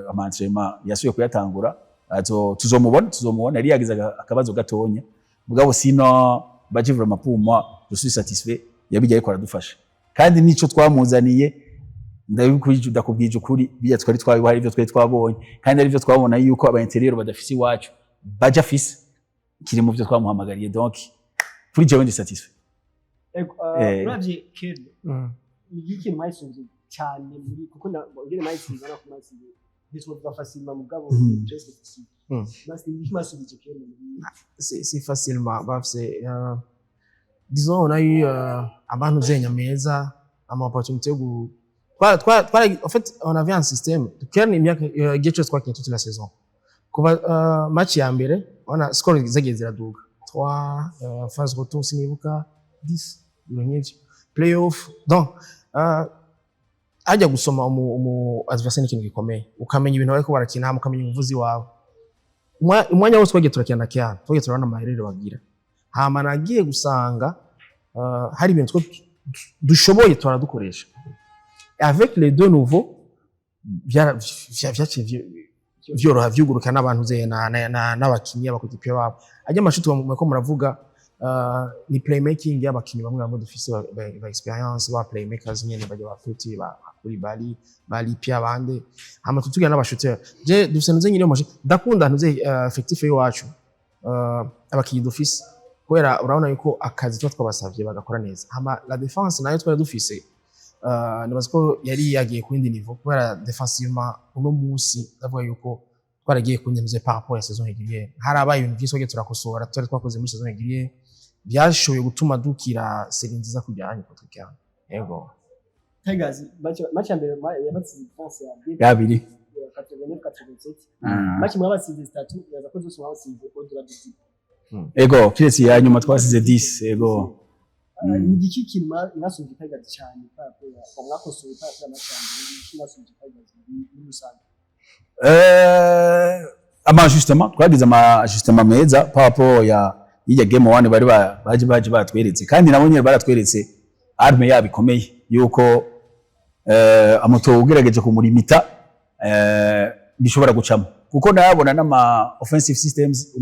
Speaker 2: ama entraînement yasubiye kuyatangura, azo tuzomubona. Yari yagize akabazo gatonya, mugabo sinon Baji, vraiment, pour moi, je suis satisfait yabijya, ariko aradufasha kandi nico twamuzaniye. Ndabikubwije, ndakubwije ukuri, bijya twari twabibaha, ibyo twari twabonye kandi ari byo twabona yuko aba intérieur badafise iwacu, baja afise kiri mu byo twamuhamagariye. Donc kuri jewe ndi satisfait.
Speaker 1: Ego, uravye Kern, ni ikintu mwayisunze cyane muri, kuko ngene mwayitsinze, urabona ko mwayitsinze, ntitwovuga facilement, mugabo presque facile. Basi ni iki mwasubije Kern muri?
Speaker 3: C'est facilement, bah, c'est disons, on a eu abantu zenya meza, ama opportunité yo en fait, on avait un système. Kern imyaka igihe cyose twakinye toute la saison, kuva match ya mbere, on a score zagiye ziraduga 3, phase retour sinibuka 10, ibintu nk'ivyo, playoff. Donc hajya gusoma umu adversaire ni ikintu gikomeye, ukamenya ibintu bariko barakina, hama ukamenya umuvuzi wawe. Umwanya wose twagiye turakina na Kian, twagiye turabona amaherere bagira, hama nagiye gusanga hari ibintu two dushoboye turadukoresha avec les deux nouveaux, vyaciye vyoroha, vyuguruka n'abantu ze n'abakinyi, aba coéquipiers babo. Ajya amashuti ko muravuga, ni playmaking y'abakinyi bamwe bamwe dufise ba expérience, ba playmakers nyene bajya ba Feti, ba kuri Bali, ba Lipia, bande, hama tutugira n'aba shooteurs. Je dufise ntuze nyine moshe, ndakunda ntuze effectif y'iwacu, abakinyi dufise, kubera urabona yuko akazi tuba twabasavye bagakora neza. Hama la défense nayo twari dufise, nibaza ko yari yagiye ku yindi niveau, kubera défensivement uno munsi ndavuga yuko twaragiye ku yindi niveau par rapport ya saison régulière. Harabaye ibintu byinshi twagiye turakosora twari twakoze muri saison régulière, byashoboye gutuma dukira série nziza kujyanye contre Kian. Yego.
Speaker 1: Tigers, match ya mbere yabatsinze différence ya
Speaker 2: Yabiri.
Speaker 1: 89 87. Match mwabatsinze zitatu, nibaza ko zose mwabatsinze au-delà du 10.
Speaker 2: Ego, kiretse ya nyuma twasize 10, ego.
Speaker 1: Ni igiki kintu mwasubije Tigers cyane par rapport ya mwakosoye par rapport ya match ya mbere? Ni iki mwasubije Tigers muri rusange?
Speaker 2: Ama ajustement, twagize ama ajustement meza par rapport ya y'ijya game one bari baje batweretse, kandi nabo nyene baratweretse arme yabo ikomeye, yuko amoto ugerageje kumurimita, bishobora gucamo, kuko nayabona n'ama offensive systems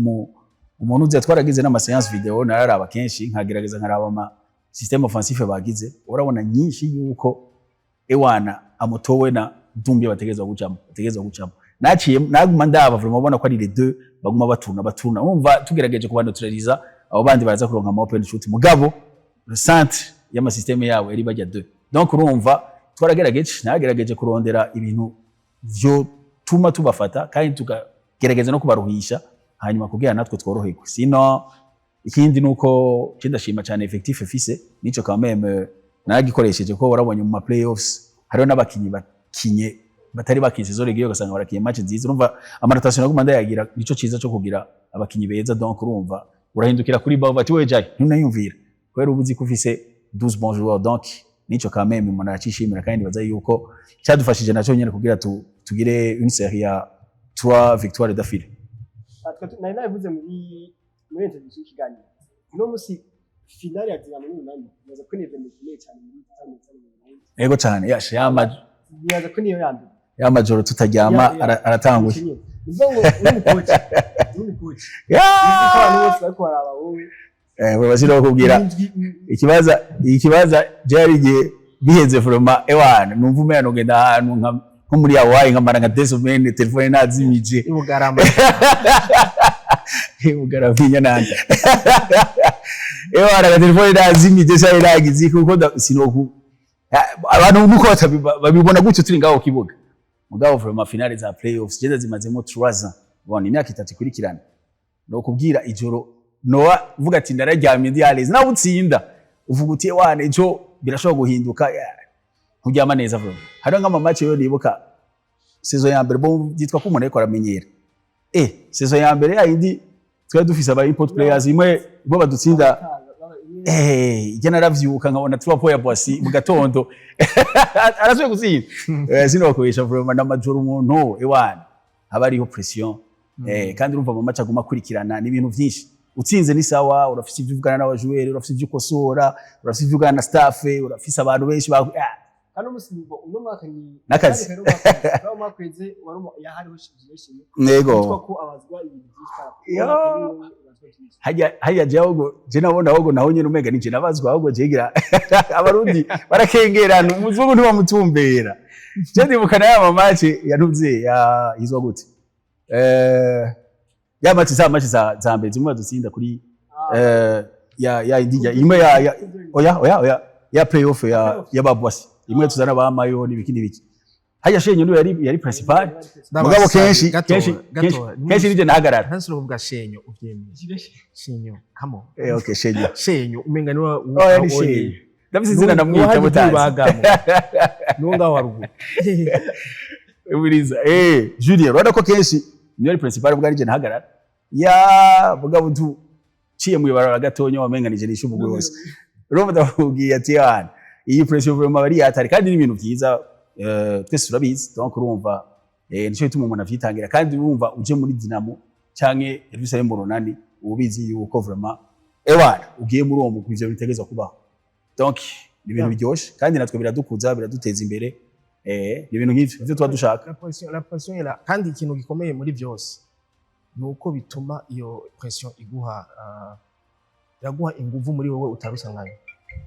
Speaker 2: umuntu uzi twaragize n'ama séance vidéo, nararaba kenshi, nkagerageza nkaraba ama système offensif bagize, urabona nyinshi yuko ewana amotowe na Dumbia bategerezwa gucamo. Naciye naguma ndaba, vraiment ubona ko ari les deux baguma batuna batuna, urumva tugerageje kubaneutraliza, abo bandi baraza kuronka ama open shoot, mugabo le centre y'ama système yabo yari bajya deux. Donc urumva twaragerageje, nagerageje kurondera ibintu vyo tuma tubafata kandi tukagerageza no kubaruhisha, hanyuma kugira natwe tworoherwe. Sino ikindi nuko je ndashima cyane effectif fise, nico quand même naragikoresheje, ko warabonye mu ma playoffs hariho n'abakinyi bakinye batari bakinye saison régulière, ugasanga barakinye match nziza. Urumva ama rotation naguma ndayagira, nico ciza cyo kugira abakinyi beza. Donc urumva urahindukira kuri bao bati: "Wewe jay ntunayumvira", kubera uba uzi ko ufise 12 bons joueurs. Donc nico quand même umuntu aracishimira, kandi nibaza yuko cyadufashije naco nyene kugira tugire une série ya 3 victoires d'affilée.
Speaker 1: Nari nabivuze muri introduction y'ikiganiro, uno musi finale ya Dinamo n'Urunani, nibaza ko ni événement ikomeye cyane muri Tanzania.
Speaker 2: Ego cyane, yashe yama.
Speaker 1: Nibaza ko niyo ya mbere.
Speaker 2: Yamajoro tutaryama. Aratanguye.
Speaker 1: Ni ukuvuga ngo uri umukoci, uzi ko abantu bose bariko baraba wowe.
Speaker 2: Eh, bashyiraho kubwira ikibaza byari igihe biheze, vraiment, ewana numva umenga nogenda ahantu nko muri Hawaii, nkamara nka 2 semaines telefone nazimije.
Speaker 3: Ibugarama.
Speaker 2: Bugarama nande, ewana aga telefone nazimije cyane nagize, kuko sinoku abantu nkuko babibona gutyo turi ngaho ku kibuga. Mugabo vraiment finale za playoffs jenda zimazemo 3 ans, bon, imyaka 3 ikurikirana, no kubwira ijoro noa uvuga ati ndararyamye ndi à l'aise, nawe utsinda uvuga uti: "Wana ejo birashobora guhinduka." Yeah, nturyama neza vraiment. Hariho nk'ama match yo nibuka saison ya mbere, bon, byitwa ko umuntu ariko aramenyera, saison ya mbere yayindi twari dufise aba import players, imwe bo badutsinda, ijya naravyuka nkabona 3 points ya Boissy mu gatondo arasubiye gutsinda. Sinokubesha, vraiment n'amajoro umuntu ewana haba hariho pression. Kandi urumva mu match aguma akurikirana n'ibintu vyinshi. Utsinze ni sawa, urafise ivyo uvugana n'aba joueurs, urafise ivyo ukosora, urafise ivyo uvugana na staff, urafise abantu benshi ba
Speaker 1: Kandi umunsi ni uno mwaka ni
Speaker 2: N'akazi.
Speaker 1: kandi rero umwaka weze wari yahariho shimye
Speaker 2: Yego.
Speaker 1: ko abazwa ibintu byinshi.
Speaker 2: Yo. Hajya je ahubwo je nabona ahubwo naho nyene umenga nije nabazwa, ahubwo jegira abarundi barakengerana, umuzungu ntibamutumbera. Je ndibuka na ya match yantuze ya yizwa gute, ya match za match za mbere zimwe badutsinda kuri ya indijya imwe ya oya ya playoff ya babwasi imwe tuzana ba mayo n'ibiki n'ibiki. Hajya Shenyo niwe yari principal, mugabo kenshi kenshi kenshi kenshi nije nahagarara.
Speaker 3: Ntasubira kuvuga Shenyo, uvyemeye Shenyo, come on.
Speaker 2: Okay, Shenyo.
Speaker 3: Shenyo umenga niwe.
Speaker 2: Oh, yari Shenyo, ndafise izina ndamwita mutazi.
Speaker 3: Nuwo ngaho haruguru.
Speaker 2: Ubiriza Julien, urabona ko kenshi niyo ari principal bwa nije nahagarara ya mugabo tu ciye mu ibarabara gatonya wamenga nije nishe umugwi wose. Urumva ndakubwiye ati yana iyi pression vraiment bari yatari, kandi ni ibintu vyiza, twese turabizi. Donc urumva nico gituma umuntu avyitangira, kandi urumva uje muri Dinamo canke Yerusalemu mu Runani ubizi yuko vraiment ewana ugiye muri uwo mugwi ivyo bitegezwa kubaho. Donc ni ibintu biryoshe kandi natwe biradukuza, biraduteza imbere, ni ibintu nk'ivyo ivyo tuba dushaka.
Speaker 3: La pression est là, kandi ikintu gikomeye muri byose ni uko bituma iyo pression iguha iraguha inguvu muri wowe utarusanganye,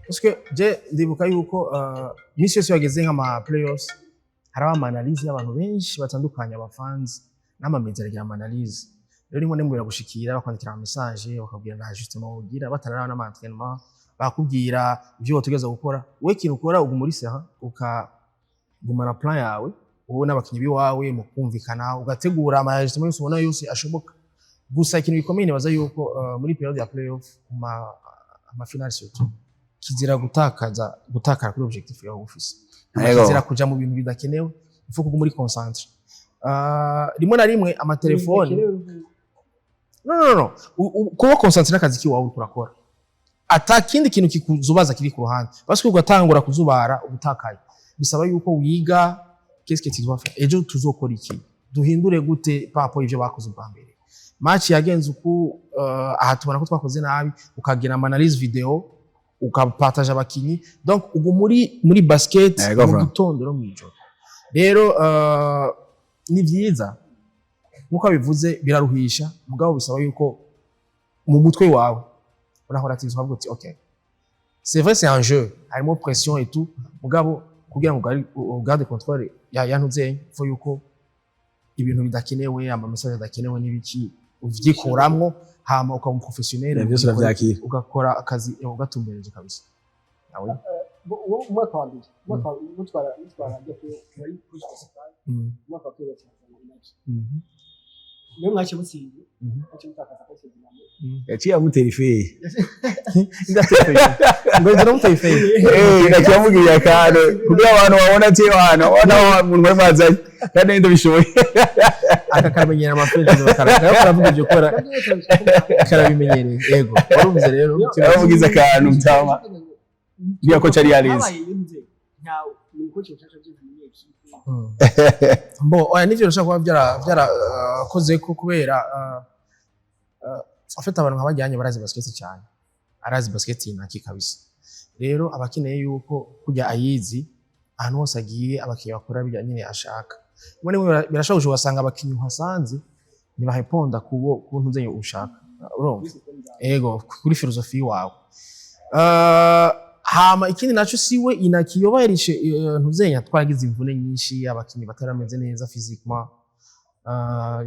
Speaker 3: parce que je ndibuka yuko iminsi yose wageze nk'ama playoffs haraba ama analyse y'abantu benshi batandukanye, abafans n'ama médias aragira ama analyse. Rero rimwe na rimwe biragushikira bakwandikira ama message, bakabwira na justement ugira batararaba n'ama entraînement, bakubwira ibyo wategereza gukora. Wowe ikintu ukora, uguma uri serein, ukagumana plan yawe wowe n'abakinyi biwawe, mukumvikana, ugategura ama ajustement yose ubona yose ashoboka. Gusa ikintu gikomeye nibaza yuko muri période ya playoff, ama finale surtout, kizira gutakaza gutakara kuri objectif yawe ufise. Kizira kuja mu bintu bidakenewe, il faut kuguma uri concentré. Rimwe na rimwe amatelefone, no no no, kuba concentré n'akazi kiwawe uriko urakora, ata kindi kintu kikuzubaza kiri ku ruhande, parce que ugatangura kuzubara ubutakaye. Bisaba yuko wiga qu'est-ce que tu dois faire, ejo tuzokora iki, duhindure gute par rapport ivyo bakoze ubwa mbere, match yagenze uku, aha tubona ko twakoze nabi, ukagira ama analyse vidéo, ukapartage abakinyi. Donc ubu muri basket mu gitondo no mwijoro. Rero ni vyiza nkuko abivuze, biraruhisha, mugabo bisaba yuko mu mutwe wawe urahora ati ukavuga uti: "Ok, c'est vrai, c'est un jeu, harimo pression et tout, mugabo kugira ngo ugarde contrôle ya ntuzenye, faut yuko ibintu bidakenewe, ama message adakenewe n'ibiki uvyikuramwo, hama ukaba umuprofessionnel."
Speaker 2: Byose uravyakira.
Speaker 3: Ugakora akazi ugatumbereje kabisa. Nawe.
Speaker 1: Uwo umwaka wa mbere, umwaka wa mutwara ajya ku wari coach principal, umwaka wa kabiri bakina inaki, niyo mwaciye mutsinze, mwaciye mutakaza kose Dinamo.
Speaker 2: Yaciye amutera ifeyi.
Speaker 3: Ngo ngira muteye ifeyi.
Speaker 2: Yaciye amugirira akantu kugira abantu babone ati wana wana umuntu bari mwazanye kandi ndabishoboye.
Speaker 3: Aka karamenyera amafeyi, karavuga ibyo kora, karabimenyereye. Yego, waruvuze rero.
Speaker 2: Yaramugize akantu mutama niyo coach ari yarize.
Speaker 1: Habaye yunze nta ni coach mushasha byinshi muri équipe.
Speaker 3: Bo oya, nivyo bishobora kuba byarakoze ko kubera en fait abantu nka bajyanye barazi basket cyane, arazi basket naki kabisa. Rero aba akeneye yuko kujya ayizi ahantu hose agiye abakinnyi bakora bijya nyine ashaka. Rimwe na rimwe birashobora, ugasanga abakinnyi uhasanze ntibaheponda kubo ku ntuzenye ushaka, urumva, ego, kuri philosophie wawe. Hama ikindi naco, siwe Inaki yoba yarishe ntuzenya, twaragize imvune nyinshi, abakinnyi batarameze neza physiquement,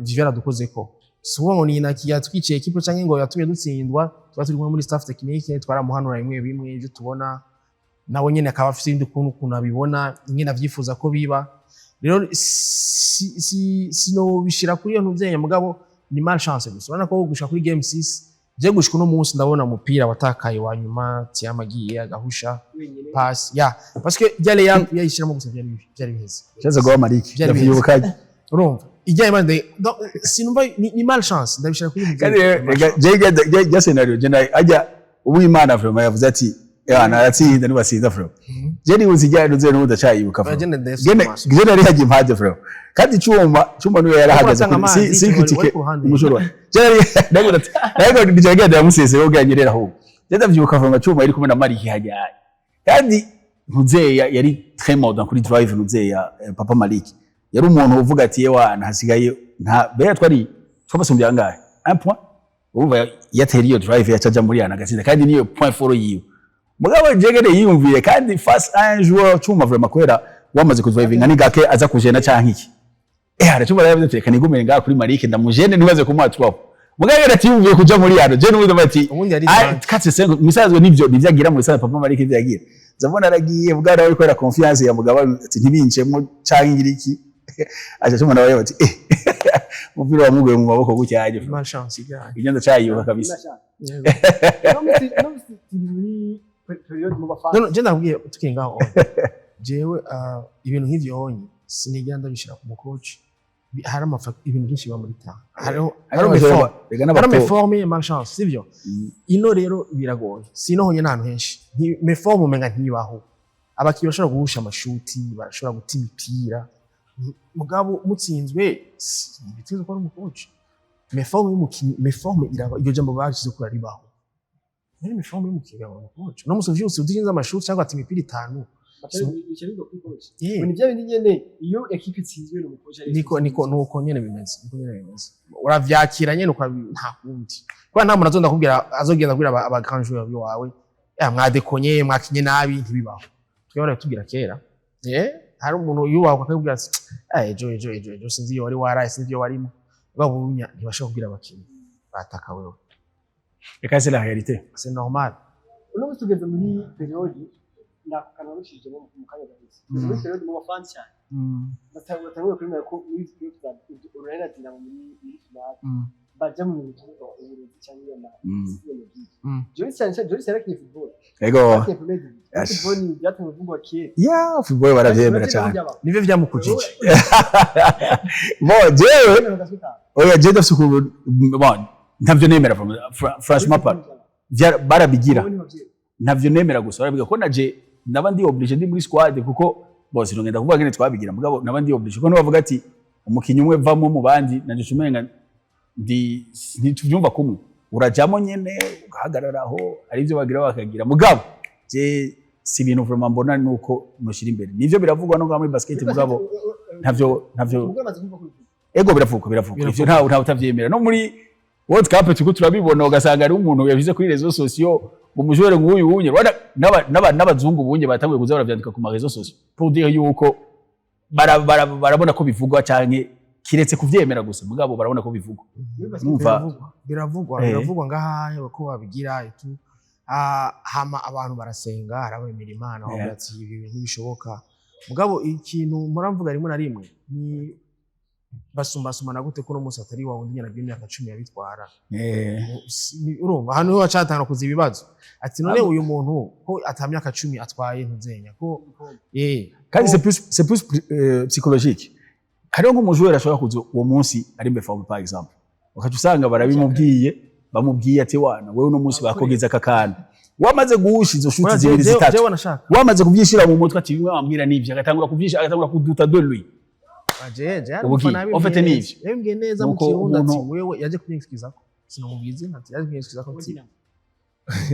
Speaker 3: ivyo byaradukozeko. Si ukuvuga ngo ni Inaki yatwiciye équipe canke ngo yatumye dutsindwa. Tuba turi kumwe muri staff technique, twaramuhanura bimwe bimwe ivyo tubona, nawe nyene akaba afise ibindi ukuntu abibona nyene avyifuza ko biba. Rero si sinobishira kuri iyo ntuzenya, mugabo ni malchance gusa. Urabona ko gushika kuri game 6, je gushika uno munsi ndabona umupira watakaye wa nyuma, Tiam agiye agahusha
Speaker 1: wenyine
Speaker 3: pass ya, parce que byari yayishiramo gusa, byari biheze.
Speaker 2: Shaza guha Mariki.
Speaker 3: Byari biheze.
Speaker 2: Ndavyibuka.
Speaker 3: Urumva ijya imana, donc sinumva ni malchance, ndabishira kuri
Speaker 2: Kandi rega je scenario je nayo ajya Uwimana vraiment yavuze ati Ya naratsinda, nibatsinda frère. Je nibuze ijyanye nuze n'ubu ndacayibuka frère.
Speaker 3: Bagende ndetse.
Speaker 2: Gene gene yari hagiye impande frère. Kandi Cuma niwe yarahagaze
Speaker 3: Uratanga
Speaker 2: kuri si
Speaker 3: amazi,
Speaker 2: si
Speaker 3: wari
Speaker 2: critique
Speaker 3: ku ruhande.
Speaker 2: umushoro. Je yari ndabona ndagenda yamusese yo ganyerera ahubwo. Je ndavyibuka frère, Cuma yari kumwe na Mariki hajyaye. Kandi Ntuzeya yari très moderne kuri drive. Ntuzeya Papa Malik yari umuntu uvuga ati: "Yewe, hasigaye nta bera twari twabasumbye angahe? Un point." Urumva yatera iyo drive, yacaja muri yana agatsinda, kandi niyo point fort yiwe. Mugabo jegere yiyumviye kandi face à un joueur Cuma vraiment, kubera wamaze kudrivinga ni gake aza kujena canke iki. Ara Cuma yaravuze ati: "Reka nigumire ngaha kuri Malik, ndamujene ntibaze kumuha trois." Mugabo yari atiyumviye kuja muri yano. Je n'ubundi bati
Speaker 3: Ubundi yari
Speaker 2: Ah,
Speaker 3: drunk.
Speaker 2: quatre cinq musanzwe nivyo agira mu bisanzwe. Papa Malik ivyo yagira, ndabona aragiye bwana we kubera confiance ya mugabo ati ntibincemo canke ngira iki, aca Cuma nawe bati: "Eh, umupira wamuguye mu maboko gutyaje."
Speaker 3: Malchance ijyanye.
Speaker 2: Ibyo ndacayibuka kabisa.
Speaker 1: No turi muri période mu bafana.
Speaker 3: No, je ndabwiye tukiri ngaho onye. Jewe ibintu nk'ivyo onye sinigera ndabishira ku mukoci. Hari ibintu byinshi biba muri terrain. Hariho méforme.
Speaker 2: Rega
Speaker 3: Hari
Speaker 2: n'abato.
Speaker 3: Méforme, malchance, sivyo? Ino rero biragoye. Sino honye n'ahantu henshi. Méforme umenga ntibaho. Abakinnyi bashobora guhusha amashuti, barashobora guta imipira. Mugabo mutsinzwe ntibiteze ko ari umukoci. Méforme y'umukinyi, méforme iraba, iryo jambo bashize ko ribaho. Muri méforme y'umukinyi aba umukoci. No musi vyose udihinze amashuti cyangwa ati imipira itanu.
Speaker 1: Bica biva kuri coach.
Speaker 3: Yeah.
Speaker 1: Ni bya bindi nyene, iyo équipe itsinzwe n'umukoci ari
Speaker 3: Niko nuko nyene bimeze, niko nyene bimeze. Uravyakira nyene ukabi, nta kundi, kubera nta muntu azonda kubwira, azogenda kubwira aba grand joueur biwawe: "Ya mwadekonye, mwakinye nabi." Ntibibaho. Twebwe baratubwira kera, hari umuntu yubahwa akakubwira ati: "Eh, ejo ejo ejo ejo sinzi iyo wari waraye, sinzi iyo warimo." Mugabo ubunya ntibashobora kubwira abakinyi bataka wewe.
Speaker 2: Reka, c'est la réalité.
Speaker 3: C'est normal.
Speaker 1: Uno munsi tugeze muri période, ndakana rushijemo mu kanya gaheze, tugeze muri période mu bafana cyane batanguye kwemera ko muri izi playoff za Urunani na Dinamo muri finale baja mu bintu byitwa uburozi cyangwa ama système byinshi. Joyce cyane cyane, Joyce yarakinye football.
Speaker 2: Ego.
Speaker 1: Yarakinye premier division.
Speaker 2: Yes.
Speaker 1: Football ni byatumye kuvugwa kera.
Speaker 2: Ya football baravyemera cyane.
Speaker 3: Nivyo vyamukujije.
Speaker 2: Bon, jewe, oya, jewe ndafise ukuntu, bon, ntavyo nemera franchement pas. Barabigira, ntavyo nemera gusa barabigira, ko naje naba ndi obligé, ndi muri squad, kuko bose sinogenda kuvuga ngene twabigira, mugabo naba ndi obligé, kuko nibavuga ati umukinyi umwe vamwo mu bandi, nanje umenga ndi ntituvyumva kumwe. Urajamo nyene ugahagarara aho ari ivyo bagira bakagira, mugabo je si ibintu vraiment mbona nuko noshyira imbere. Nivyo biravugwa no ngaha muri basket, mugabo ntavyo. Ego, biravugwa ivyo, ntawe utavyemera. No muri World Cup turiko turabibona, ugasanga ari umuntu yabize kuri réseaux sociaux ngo umujore nguyu wunye. Rwanda n'abazungu bunye batanguye kuza baravyandika ku ma réseaux sociaux pour dire yuko barabona ko bivugwa, canke kiretse kuvyemera gusa, mugabo barabona ko bivugwa. Numva
Speaker 3: Biravugwa, biravugwa. Biravugwa ngaha ko babigira itu. Hama abantu barasenga, harabemera Imana, bavuga ati ibi bintu ntibishoboka. Mugabo ikintu mpora mvuga rimwe na rimwe ni basumbasumbana gute ko uno munsi atari wa wundi nyene bw'imyaka 10 yabitwara? Urumva ahantu niho hacatangura kuza ibibazo, ati none uyu muntu ko ata myaka 10 atwaye, ntuzenya ko
Speaker 2: Kandi c'est plus psychologique. Hariho nk'umujoueur ashobora kuza uwo munsi ari méforme par exemple, ukaca usanga barabimubwiye, bamubwiye ati: "Wana wewe, uno munsi bakogeza aka kantu." Wamaze guhusha izo shuti zibiri, zitatu,
Speaker 3: Jewe nashaka
Speaker 2: wamaze kuvyishira mu mutwe ati bimwe wambwira nivyo, agatangura kuvyishira, agatangura kuduta de lui.
Speaker 3: Jeje
Speaker 2: Ubugiye. En fait, nivyo.
Speaker 3: Yabimbwiye neza mu
Speaker 2: Nuko
Speaker 3: Kirundi ati
Speaker 2: umuntu
Speaker 3: wewe yaje kunyexcusa ko sinamubwiye izina, ati yaje kunyexcusa ko ati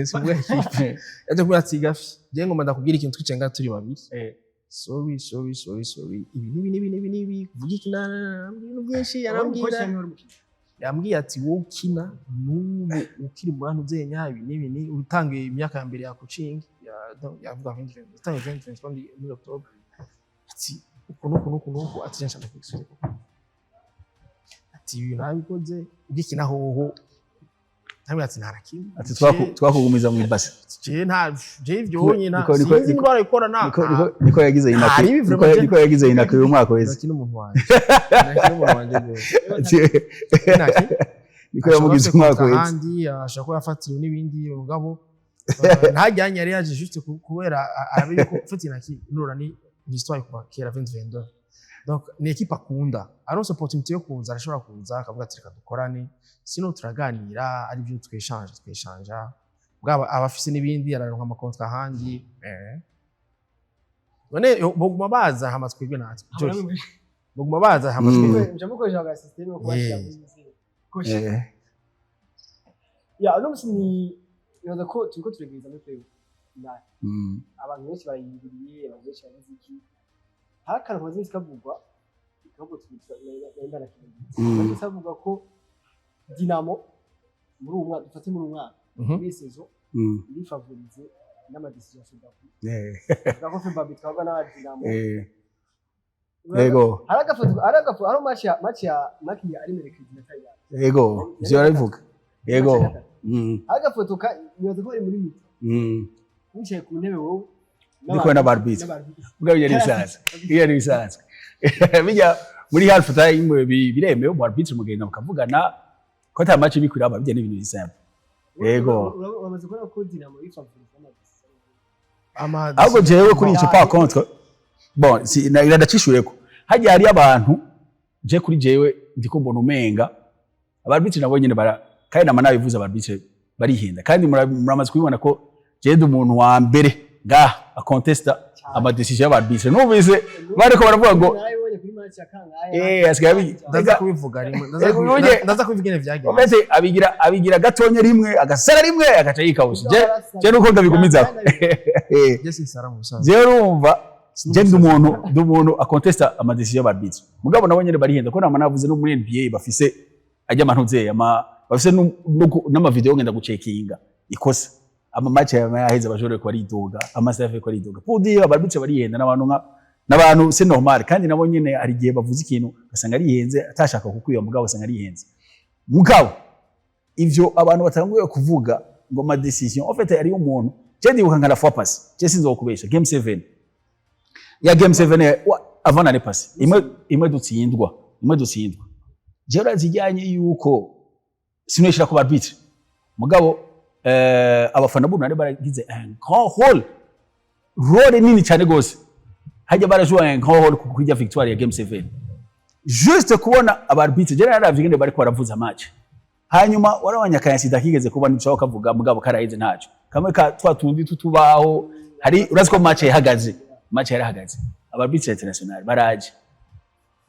Speaker 3: simubwiye equipe, yaje kubwira ati: "Gafi, je ngomba ndakubwira ikintu, twicaye ngaha turi babiri. Sorry, sorry, sorry, sorry, ibi nibi nibi nibi nibi, kuvuga iki na ibintu byinshi." Yarambwira, yambwiye ati: "Wowe ukina n'ubu ukiri mu bantu uzenya ibi n'ibi, ni utangiye imyaka ya mbere ya coaching ya yavuga 2020, utangiye 2023 muri October," ati "uku n'uku n'uku n'uku," ati "nshaka kwisubiza," ati "ibintu nabikoze ugikina hoho." Ntabwo ati nta na kimwe.
Speaker 2: Ati twakugumiza mu ibase.
Speaker 3: Je nta je ivyo wonyine nta sinzi
Speaker 2: niko
Speaker 3: indwara ikora nta
Speaker 2: niko yagize inako.
Speaker 3: Hari ibi vraiment
Speaker 2: Niko yagize inako uyu mwaka wese.
Speaker 3: Nakina umuntu wanje, nakina umuntu wanje rwose. Naki
Speaker 2: Niko yamugize umwaka wese.
Speaker 3: Ahandi ashobora kuba yafatiriwe n'ibindi, mugabo ntajyanye, yari yaje juste kubera arabe yuko ufite inaki nura ni histoire kuva kera 2022. Donc ni équipe akunda, aronse opportunité yo kuza arashobora kuza akavuga ati reka dukorane, sino turaganira, ari byo tweshanje tweshanja. Bwaba abafise n'ibindi, araronka ama contrats ahandi. None boguma baza hama twebwe natwe Josh, boguma baza hama twebwe.
Speaker 1: Muca mukoresha aga système yo kubashyira muri zero. Ya, uno musi ni nibaza ko turiko turegereza muri play off. Abantu benshi barayindiriye, abantu benshi barazi iki. Hari akantu kamaze iminsi kavugwa, ahubwo nari ndanakibagiye. Kamaze kavugwa ko Dinamo muri uwu mwaka, dufate muri uwu mwaka, muri iyi saison, iri favorisée n'ama décisions ya Febabu. Tuvuga ko Febabu itwarwa n'aba Dinamo.
Speaker 2: Yego.
Speaker 1: Hari agafoto, hari agafoto, hari match ya ari mercredi na Thailand.
Speaker 2: Yego, ivyo barabivuga, yego.
Speaker 1: Hari agafoto ka nibaza ko bari muri mi-temps. Wicaye ku ntebe wowe.
Speaker 2: Ndi kumwe n'aba arbitre.
Speaker 1: N'aba arbitre.
Speaker 2: Ubwo bijya n'ibisanzwe, bijya n'ibisanzwe, bijya muri half time biremewe mu arbitre mugenda mukavugana ko ata match iri kwiraba, bijya n'ibintu bisanzwe, yego.
Speaker 1: Uramaze kubona ko Dinamo iri favorisée n'ama décisions.
Speaker 2: Ahubwo jewe kuri ico, par contre, bon, si na ndacishureko hajya hari abantu, je kuri jewe ndiko mbona umenga aba arbitre nabo nyene bara, kandi nama nabivuze, aba arbitre barihinda, kandi muramaze kubibona ko jewe ndi umuntu wa mbere ngaha acontesta ama décisions y'aba arbitre. Numvise bariko baravuga ngo
Speaker 1: Narabibonye kuri match ya kangahe.
Speaker 2: Asigaye
Speaker 3: Ndaza kubivuga rimwe, ndaza kubivuga ingene vyagenze.
Speaker 2: Mbese abigira gatonya rimwe, agasara rimwe, agaca yikawusha. Je nuko ndabigumizako.
Speaker 3: Je sinsara mu busanzwe.
Speaker 2: Jewe urumva, je ndi umuntu acontesta ama décisions y'aba arbitre, mugabo nabo nyene barihenda, ko nama navuze no muri NBA bafise ajya amantuze ama bafise n'ama vidéo ngenda gucekinga ikosa, ama match yaheze abajore ko aridoga, amasafe ko aridoga, pour dire aba arbitre barihenda n'abantu nka n'abantu, c'est normal. Kandi nabo nyene hari igihe bavuze ikintu ugasanga arihenze, atashaka kukwiba, mugabo ugasanga arihenze. Mugabo ivyo abantu batanguye kuvuga ngo ma décision, en fait ari umuntu, je ndibuka nka la fois passée, je sinzokubesha, game 7 ya game 7 avant l'année passée, imwe dutsindwa, je urazijyanye yuko sinwishira ku arbitre, mugabo abafana b'Urunani baragize un grand rôle nini cyane gose, hajya barajoué un grand rôle ku kurya victoire ya game 7. Juste kubona aba arbitre, je naravye ingene bariko baravuza match, hanyuma warabonye akayansida kigeze kuba ntidushobora kavuga, mugabo karaheze, ntaco kamwe ka twa tundi tutubaho. Hari urazi ko match yahagaze, match yarahagaze, aba arbitre international baraje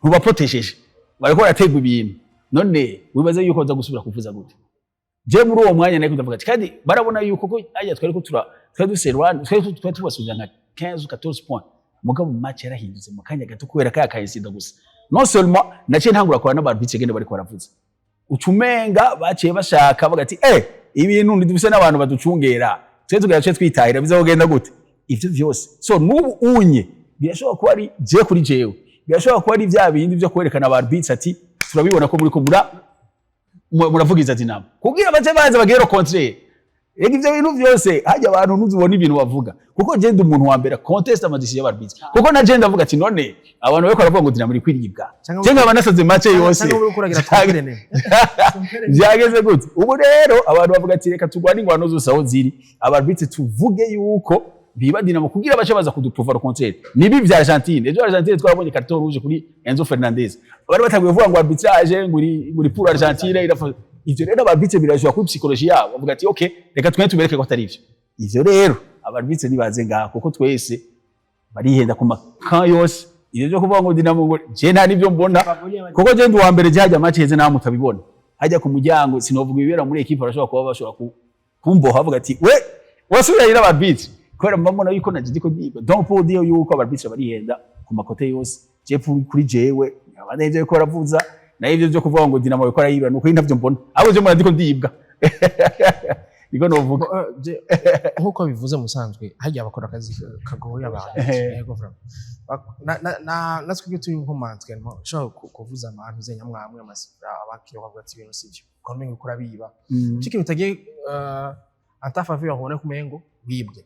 Speaker 2: ntubaprotesheje, bariko barategwa ibintu. None wibaze yuko baza gusubira kuvuza gute? Je muri uwo mwanya nariko ndavuga ati kandi barabona yuko ko aya twari ko tura twari dufise Rwanda, twari tubasubiza nka 15 ou 14 points, mugabo match yarahindutse mu kanya gato kubera kaya kayisinda gusa. Non seulement naciye ntangura kora n'aba arbitre gende bariko baravuza, ucumenga baciye bashaka baga ati ibintu ntidufise n'abantu baducungera, twe tugira twe twitahira, bizogenda gute ivyo vyose? So n'ubu unye birashobora kuba ari je kuri jewe, birashobora kuba ari vya bindi vyo kwerekana aba arbitre ati turabibona ko muriko muravugiza Dinamo kugira bace baza bagere contraire. Ega ivyo bintu vyose hajya abantu ntuzubona ibintu bavuga, kuko je ndi umuntu wa mbere conteste ama décisions y'aba arbitre, kuko na je ndavuga ati none abantu bariko baravuga ngo Dinamo iri kwiribwa, je nkaba nasaze match yose.
Speaker 3: Cyangwa uriko uragira twongerene.
Speaker 2: Vyageze gute? Ubu rero abantu bavuga ati reka turwane ingwano zose aho ziri, aba arbitre tuvuge yuko biba Dinamo kugira bace baza kuduprouva le contraire. Nibi vya Argentine ejo, Argentine twarabonye carton rouge kuri Enzo Fernandez, bari batanguye kuvuga ngo arbitrage ngo uri pour Argentine irafa. Ivyo rero aba arbitre birajwa kuri psychologie yabo, bavuga ati okay, reka twe tubereke ko atari ivyo. Ivyo rero aba arbitre nibaze ngaha, kuko twese barihenda ku makan yose. Ivyo byo kuvuga ngo Dinamo, ngo je nta nivyo mbona, kuko je ndi uwa mbere, je hajya match heze nawe mutabibona hajya ku muryango, sinovuga ibibera muri équipe, barashobora kuba bashobora kumboha bavuga ati we wasubira aba arbitre, kubera mba mbona yuko naje ndiko ndiga. Donc pour dire yuko aba arbitre barihenda ku ma côtés yose, je kuri jewe abandi ivyo yuko baravuza nayo ivyo byo kuvuga ngo Dinamo bikora yibra, nuko ntavyo mbona, ahubwo je mbona ndiko ndibwa, niko novuga.
Speaker 3: Nkuko bivuze musanzwe hajya bakora akazi kagoye abantu. Yego, vraiment. Natwe ibyo turi nko manzwe ushobora kuvuza abantu zenyamwamwe amasifura abakiriya bavuga ati ibintu sivyo, ukabona umengo uriko urabiba. Ico kintu utagiye en ta faveur, ubona ko umengo wibwe.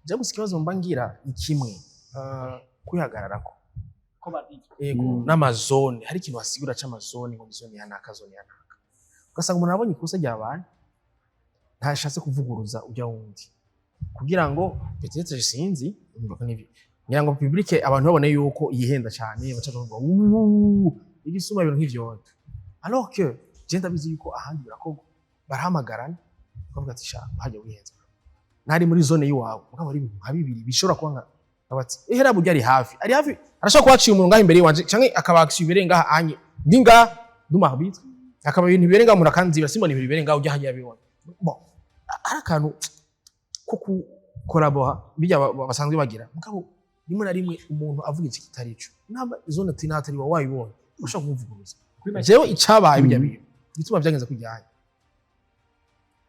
Speaker 3: Je gusa ikibazo mba ngira ni kimwe, kwihagararako.
Speaker 1: Ko babiri.
Speaker 3: Yego. N'ama zone, hari ikintu wasigura c'ama zone, ngo ni zone ya naka, zone ya naka, ugasanga umuntu abonye ikosa ryabaye ntashatse kuvuguruza ujya wundi kugira ngo peut-être, sinzi, urumva ko nivyo ngira ngo public abantu babone yuko yihenda cyane, baca bavuga uuuu igisuma, ibintu nk'ivyo, alors que je ndabizi yuko ahandi birakorwa, barahamagarana. Ukavuga ati: "Sha, hajya wihenze, ntari muri zone y'iwawe." Mugabo ari ibintu nka bibiri bishobora kuba nka bati ehera burya ari hafi, ari hafi, arashobora kuba aciye umuntu ngaha imbere yiwanje, canke akaba aciye imbere ngaha anye ndi ngaha nduma arbitre, akaba ibintu bibereye ngaha, umuntu akanzibira, simbona ibintu bibereye ngaha, ujya hajya bibona. Bon, ari akantu ko kukolabora bijya basanzwe bagira. Mugabo rimwe na rimwe umuntu avuga iki kitari ico, namba zone ati natari wa wayibonye, ushobora kumuvuguruza. Jewe icabaye bijya bintu gituma byagenze kujyanye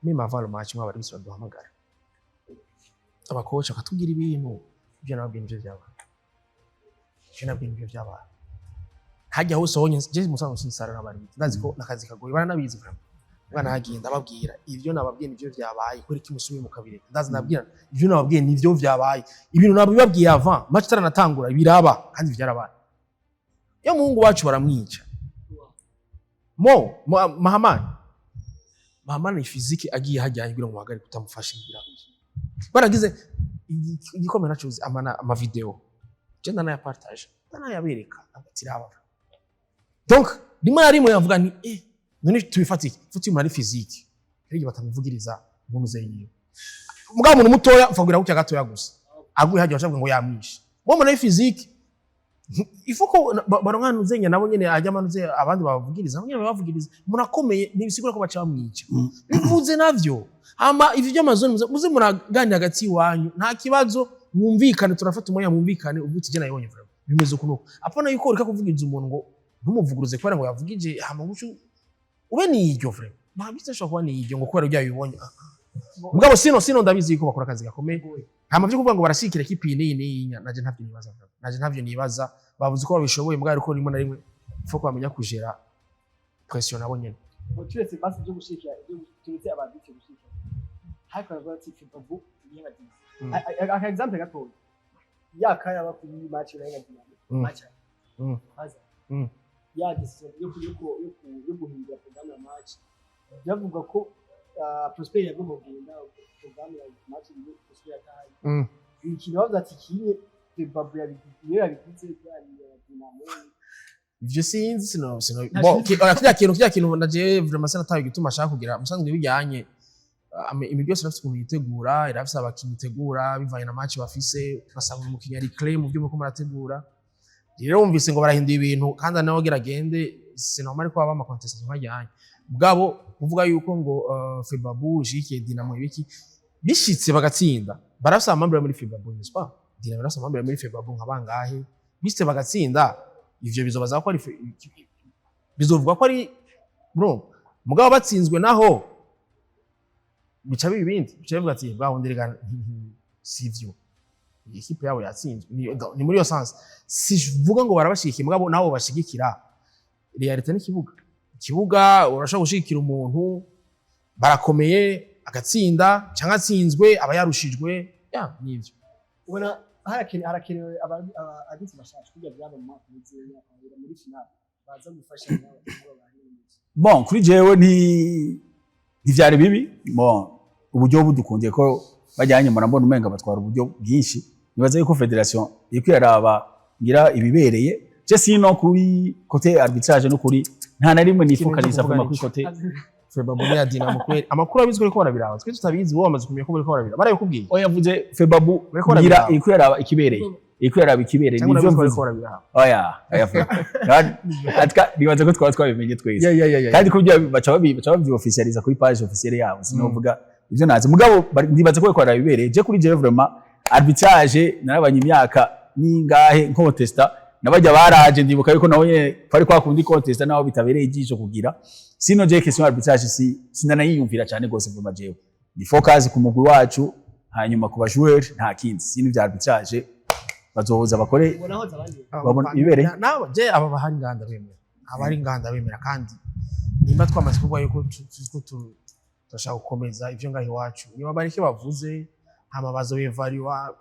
Speaker 3: même avant le match, mwaba bari baduhamagara abakoca bakatubwira ibintu, ibyo nababwiye nivyo vyabaye, ibyo nababwiye nivyo vyabaye. Hajya hose honye je musanzwe sinsara n'abari, ndazi ko nakazi kagoye, baranabizi vraiment. Mwana hagiye ndababwira ivyo nababwiye nivyo vyabaye, kubera iki musubiye mukabireka? Ndazi nabwira ivyo nababwiye nivyo vyabaye, ibintu nabibabwiye avant match itaranatangura, biraba kandi vyarabaye. Iyo muhungu wacu baramwica mo Mahamani, Mahamani ni physique, agiye hajyanye kugira ngo muhagarike utamufashe kugira baragize igikombe nacuze amana ama video je ndanayapartage, ndanayabereka ati raba. Donc rimwe na rimwe yavuga nti: "Eh, none tubifatike futi umuntu ari physique, hari batamuvugiriza umuntu zeyiwe." Mugabo umuntu mutoya mfagira gutya gatoya gusa aguye hajya bashavuga ngo yamwishe. Mo umuntu ari physique, il faut ko baronka nuzenya nabo nyene ajya amanuze abandi babavugiriza, nabo nyene babavugiriza. Umuntu akomeye ntibisigura ko baca bamwica, bivuze navyo. Hama ivyo by'amazone muze muraganira hagati iwanyu, nta kibazo, mwumvikane, turafata umwanya mwumvikane, uvuga uti: "Je nabibonye vraiment bimeze uku nuku." Apana yuko ureka kuvugiriza umuntu ngo ntumuvuguruze kubera ngo yavugije, hama ngucu ube niryo vraiment ntabwo ashobora kuba niryo ngo kubera ibyo yabibonye. Mugabo sino ndabizi yuko bakora akazi gakomeye. Hama byo kuvuga ngo barashikira ekipi iyi n'iyi n'iyi, naje ntavyo nibaza, naje ntavyo nibaza. Bavuze ko babishoboye, mugabo ariko rimwe na rimwe faut ko bamenya kujera pression nabo nyene.
Speaker 1: Turetse basi byo gushikira ibyo, turetse ababitse gushikira, ariko baravuga ati Febabu niyo bagize. Aka exemple gatoya yakaya kuri match ya Dinamo, match haza ya décision yo guhindura programme ya match, byavuga ko Prosper yagomba kugenda, programme ya match yo Prosper yataye ikintu, bavuze ati kinye Febabu yabigize, niyo yabigize ya Dinamo.
Speaker 3: Ivyo sinzi, sino bon, oya, kirya kintu naje vraiment sinataye igituma ashaka kugira musanzwe bijyanye. Imigwi yose irafise ukuntu yitegura, irafise abakinyi itegura bivanye na match bafise, ugasanga umukinyi ari clé mu byo muriko murategura. Rero wumvise ngo barahinduye ibintu kandi nawe agira agende, c'est normal ko haba ama contestation nkajyanye. Mugabo kuvuga yuko ngo Febabu ishigikiye Dinamo ibiki, bishitse bagatsinda, barafise amambre muri Febabu, n'est-ce pas? Dinamo irafise amambre muri Febabu nka bangahe? Bishitse bagatsinda, ivyo bizobaza ko ari bizovuga ko ari bro. Mugabo batsinzwe naho bica biba ibindi, bica bivuga ati bwa wundi rega sivyo, ikipe yabo yatsinzwe. Ni muri iyo sens sivuga ngo barabashigikiye, mugabo nabo bashigikira réalité n'ikibuga. Ikibuga urashobora gushigikira umuntu barakomeye agatsinda cyangwa atsinzwe aba yarushijwe, ya nivyo.
Speaker 1: Ubona harakenewe abagitsi bashasha kugira byaba mu mwaka uzi muri finale baza gufasha n'aba bantu?
Speaker 2: Bon, kuri jewe ntivyari bibi. Bon, uburyo budukundiye ko bajyanye, murambona umenga batwara uburyo bwinshi. Nibaza yuko fédération iriko iraraba ngira ibibereye. Je sino kuri côté arbitrage no kuri nta na rimwe nifocalisa
Speaker 3: kuvuga
Speaker 2: kuma kuri
Speaker 3: nico.
Speaker 2: côté.
Speaker 3: Febabu ya Dinamo kweri amakuru abizwi ko barabiraba, twe tutabizi, wowe wamaze kumenya ko bariko barabiraba, barabikubwiye?
Speaker 2: Oya, yavuze Febabu.
Speaker 3: Bariko
Speaker 2: ngira
Speaker 3: barabiraba.
Speaker 2: iriko iraraba ikibereye, iriko iraraba ikibereye.
Speaker 3: Cyangwa
Speaker 2: nivyo
Speaker 3: urabizi ko bariko
Speaker 2: mvuze.
Speaker 3: barabiraba?
Speaker 2: Oya, atka nibaza ko twaba twabimenye twese.
Speaker 3: Ya.
Speaker 2: Kandi kubyo baca babyiofficializa kuri page officielle yabo, sinovuga ivyo nazi. Mugabo ndibaza ko bariko barabibereye. Je kuri jewe vraiment arbitrage narabanye imyaka ningahe nkontesta, nabajya baraje, ndibuka yuko nawe nyene kwari kwa kundi contesta naho bitabereye ijisho kugira. Sino je question arbitrage si sinanayiyumvira cyane gose. Vraiment jewe ni focus ku mugwi wacu, hanyuma ku ba joueur, nta kindi. Sino ivya arbitrage bazoza bakore.
Speaker 1: Ubona aho abandi
Speaker 2: Babona ibibereye.
Speaker 3: Nabo je aba bahari nganda bemera, abari nganda bemera, kandi nimba twamaze kuvuga yuko turashaka gukomeza ivyo ngaho iwacu, niba bareke bavuze, hama bazobevaluwa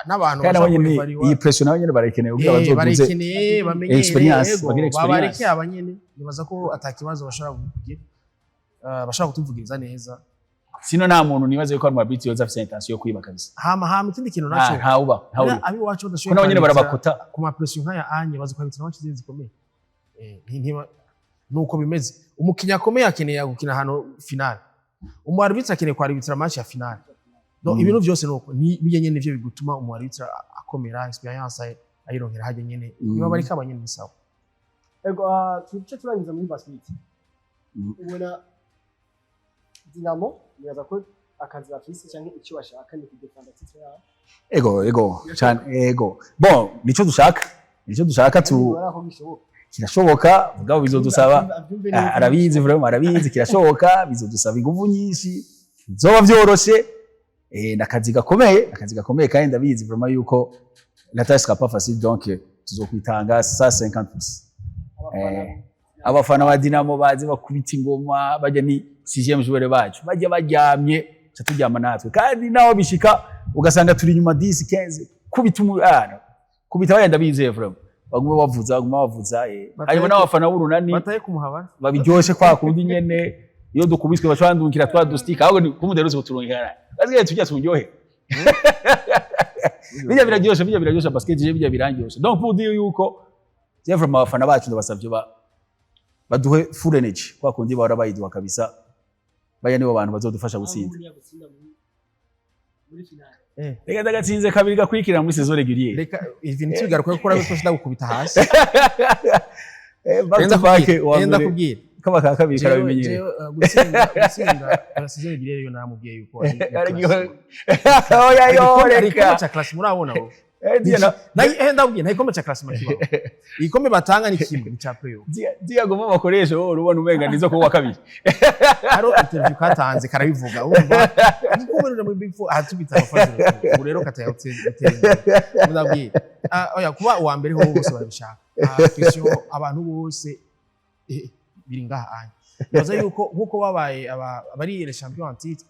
Speaker 3: n'abantu.
Speaker 2: Kandi nabo
Speaker 3: Bashaka
Speaker 2: nyene
Speaker 3: kubevaluwa.
Speaker 2: iyi pression nabo nyene barayikeneye kugira bazoduze
Speaker 3: barayikeneye, bamenyere.
Speaker 2: Experience,
Speaker 3: Yego,
Speaker 2: bagire experience.
Speaker 3: babareke abanyene, nibaza ko ata kibazo bashobora kugira, bashobora kutuvugiriza neza.
Speaker 2: Sino nta muntu nibaza yuko ari mu arbitre yoza afise intention yo kwiba kabisa.
Speaker 3: Hama ikindi kintu
Speaker 2: Nta
Speaker 3: naco
Speaker 2: ntawuba ntawuri
Speaker 3: abiwacu
Speaker 2: ko
Speaker 3: badashoboye
Speaker 2: nabo nyene
Speaker 3: kwandikira
Speaker 2: barabakota.
Speaker 3: ku ma pression nk'aya anye bazi kwabitira match zindi zikomeye. Nuko bimeze, umukinnyi akomeye akeneye gukina ahantu finale. Umu arbitre akeneye kwarbitra match ya finale. Donc ibintu byose nuko ni bijye nyene, nivyo bigutuma umu arbitre akomera, expérience ayironkera hajya nyene. Niba bari kaba nyene, ni sawa.
Speaker 1: Ego, tuce turangiza muri basket. Ubona Dinamo, nibaza ko akazi bafise canke icyo bashaka ni kudefenda titre yabo.
Speaker 2: Ego cyane, ego. Bon, nico dushaka tu
Speaker 1: Ubona ko bishoboka?
Speaker 2: Kirashoboka, mugabo bizodusaba
Speaker 1: Abyumve
Speaker 2: Ah,
Speaker 1: neza.
Speaker 2: Arabizi vraiment, arabizi, kirashoboka. Bizodusaba inguvu nyinshi, zoba vyoroshe. Nakazi gakomeye, kandi ndabizi vraiment yuko la tâche sera pas facile, donc tuzokwitanga 150%.
Speaker 1: Abafana
Speaker 2: Abafana ba Dinamo baze bakubita ingoma, bajya ni sixième joueur bacu, bajya baryamye ca turyama natwe, kandi naho bishika ugasanga turi inyuma 10 15, kubita umu ah, kubita bajya, ndabizeye vraiment, baguma bavuza, baguma bavuza. Hanyuma n'abafana b'Urunani
Speaker 3: Bataye kumuhabara.
Speaker 2: Babiryoshe kwa kundi nyene, iyo dukubiswe baca bandungikira twa dustika, ahubwo ni kumuderuzi kuturungikira basigaye tujya turyohe. Bijya biraryoshe, bijya biraryoshe basket, je bijya birangyoshe. Donc pour dire yuko je vraiment abafana bacu ndabasavye ba baduhe full energy kwa kundi bahora bayiduha kabisa. Baya nibo bantu bazodufasha gutsinda.
Speaker 1: Aho gutsinda muri finale.
Speaker 2: Reka ndagatsinze kabiri gakurikira muri saison régulière.
Speaker 3: Reka ibintu tubigaruka ko urabikosha, ndagukubita hasi.
Speaker 2: Back to back wa
Speaker 3: Enda
Speaker 2: mbere
Speaker 3: kubwira.
Speaker 2: Kaba ka kabiri karabimenyereye.
Speaker 3: Jewe, gutsinda la saison régulière yo naramubwiye yuko
Speaker 2: Aragiye. Oya yo,
Speaker 3: igikombe
Speaker 2: reka.
Speaker 3: ca classe murabona bo.
Speaker 2: Dia na
Speaker 3: Ndabwiye, nta gikombe ca classe kibaho. Igikombe batanga ni kimwe, ni ca play off.
Speaker 2: Dia goma bakoresha wowe urubona umenga nizo kuwa kabiri.
Speaker 3: Haro interview katanze karabivuga, urumva igikombe rero muri Big Four ahatubita abafana. Ubu rero kataya gutera imbere, ndabwiye. Ah, oya, kuba uwa mbere ho bose barabishaka. Ah, question abantu bose biri ngaha anya, nibaza yuko nkuko babaye abari les champions en titre,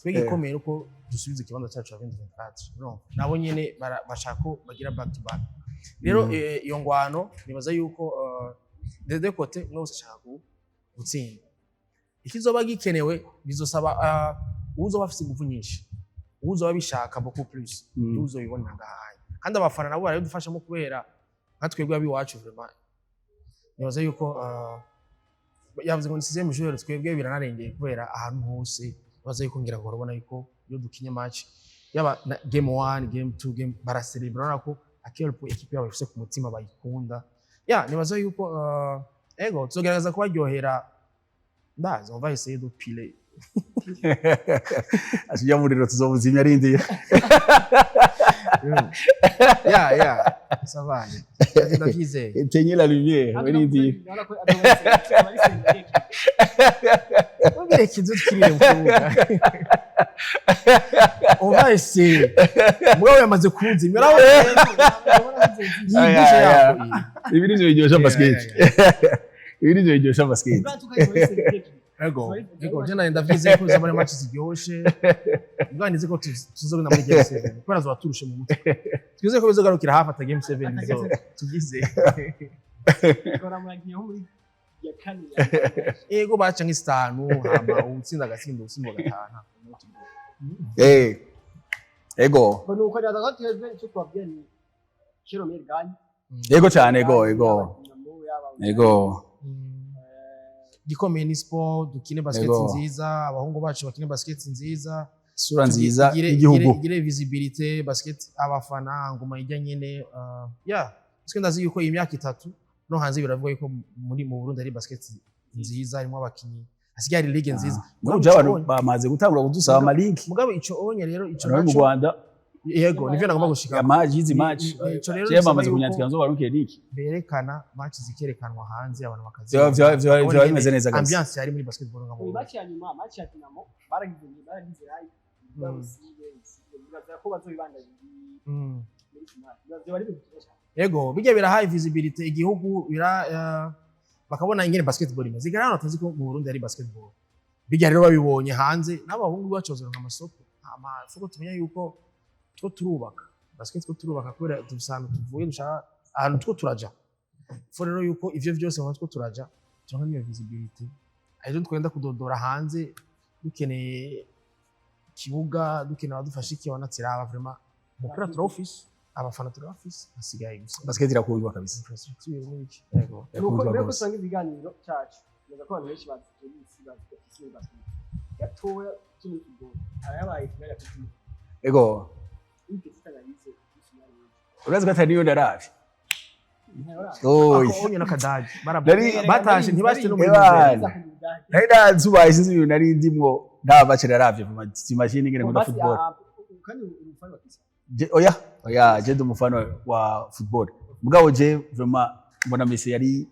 Speaker 3: twe gikomeye nuko dusubiza ikibanza cyacu cya 2024. Urumva nabo nyene bashaka ko bagira back to back. Rero iyo ngwano nibaza yuko des deux côtés umwe wese ashaka gutsinda. Ikizoba gikenewe bizosaba uzoba afise ingufu nyinshi, uzoba bishaka beaucoup plus, uzoyibonera ngaha. Kandi abafana nabo barabidufashamo, kubera nka twebwe abiwacu vraiment nibaza yuko yavuze ngo ni sixième joueur, twebwe biranarengeye, kubera ahantu hose nibaza yuko ngira ngo urabona yuko iyo dukinye match, yaba na game 1, game 2, game baracelebra, urabona ko à quel point équipe yabo ifise ku mutima, bayikunda. Ya, nibaza yuko ego tuzogerageza kubaryohera, ndazi on va essayer de piler.
Speaker 2: Asijya muriro tuzobuzimya, arindiye.
Speaker 3: Ya, ça va, ndavyizeye.
Speaker 2: Éteignez la lumière, arindiye.
Speaker 1: Urabona ko ari
Speaker 3: Ubireke inzu twirire mu kibuga. On va essayer. Mugabo yamaze kuwuzimya, urabona yigisha yako.
Speaker 2: Ibi nivyo biryosha basket, ibi nivyo biryosha basket.
Speaker 3: Ego, je nari ndavyizeye ko zaba ari match ziryoshe. Mugabo nizi ko tuzogenda muri game 7 kubera zoba turushe mu mutwe. Twizeye ko bizogarukira hafi ata game 7 izo tuvyizeye.
Speaker 1: Muragiye nko muri ya kane.
Speaker 3: Ego, baca nk'itanu, hama uwutsinda agatsinda, uwutsindwa agatahana.
Speaker 2: Ego.
Speaker 1: Ngo nuko nibaza ko twebwe icyo twabwiye ni que le meilleur gagne.
Speaker 2: Ego cyane, ego.
Speaker 1: Dinamo, yaba
Speaker 2: Ego.
Speaker 3: Gikomeye ni sport, dukine basket nziza, abahungu bacu bakine basket nziza.
Speaker 2: Isura nziza y'igihugu.
Speaker 3: Igire visibilité basket, abafana nguma ijya nyene. Yeah, parce que ndazi yuko iyi myaka 3 no hanze biravuga yuko muri mu Burundi ari basket nziza, harimo abakinyi, hasigaye hari ligue nziza.
Speaker 2: Muri uje abantu bamaze gutangura kudusaba ama link.
Speaker 3: Mugabo ico onye rero ico
Speaker 2: Bari mu
Speaker 3: naco
Speaker 2: Rwanda.
Speaker 3: Yego, nivyo nagomba gushika.
Speaker 2: Ya match, izi match.
Speaker 3: Ico rero
Speaker 2: Je
Speaker 3: bisaba
Speaker 2: bamaze
Speaker 3: yuko
Speaker 2: kunyandikira nzo barunkiye link.
Speaker 3: Berekana match, zikerekanwa hanze, abantu bakazibona.
Speaker 2: Vyoba bimeze neza kabisa.
Speaker 3: Ambiance yari muri basketball nga mu
Speaker 1: Iyi
Speaker 3: Burundi.
Speaker 1: match ya nyuma, match ya Dinamo, baragize live. Bibaza ko bazobibandanya muri finale. Bibaza bari ibintu byiza cyane.
Speaker 3: Ego, bijya birahaye visibilité igihugu, bira bakabona ingene basketball imeze. Igara hano batazi ko mu Burundi ari basketball. Bijya rero babibonye hanze, n'abahungu bacu bazoronka amasoko. Hama fuko tumenya yuko two turubaka basket, two turubaka kubera dufise ahantu tuvuye, dushaka ahantu two turaja. Fo rero yuko ivyo vyose mu two turaja turonka niyo visibilité, arizo twenda kudodora hanze, dukeneye ikibuga, dukeneye abadufasha iki, abanatsiraba. Vraiment umupira turawufise, abafana turabafise, hasigaye gusa
Speaker 2: Basket irakundwa kabisa.
Speaker 3: infrastructure n'iki. Yego.
Speaker 1: Nuko
Speaker 2: Irakundwa
Speaker 1: mbere ko
Speaker 2: rwose.
Speaker 1: usanga ibiganiro cyacu, neza ko abantu benshi bazi tennis, bazi bafise basket. Gatoya kino football harabaye finale ya Coupe.
Speaker 2: Ego.
Speaker 1: Une petite analyse du finale.
Speaker 2: Urazi ko atari niyo ndaravye. Oy.
Speaker 3: Onye n'akadage.
Speaker 2: Batashe,
Speaker 3: ntibashite no muri
Speaker 2: Ebana.
Speaker 3: Nigeria.
Speaker 2: Nari nazubaye, sinzi ibintu nari ndimwo, nta match naravye vuba. T'imagines ingene nkunda football.
Speaker 1: Kandi umufana wa Cristiano?
Speaker 2: Oya, oya, je ndi umufana wa football. Mugabo je vraiment mbona Messi yari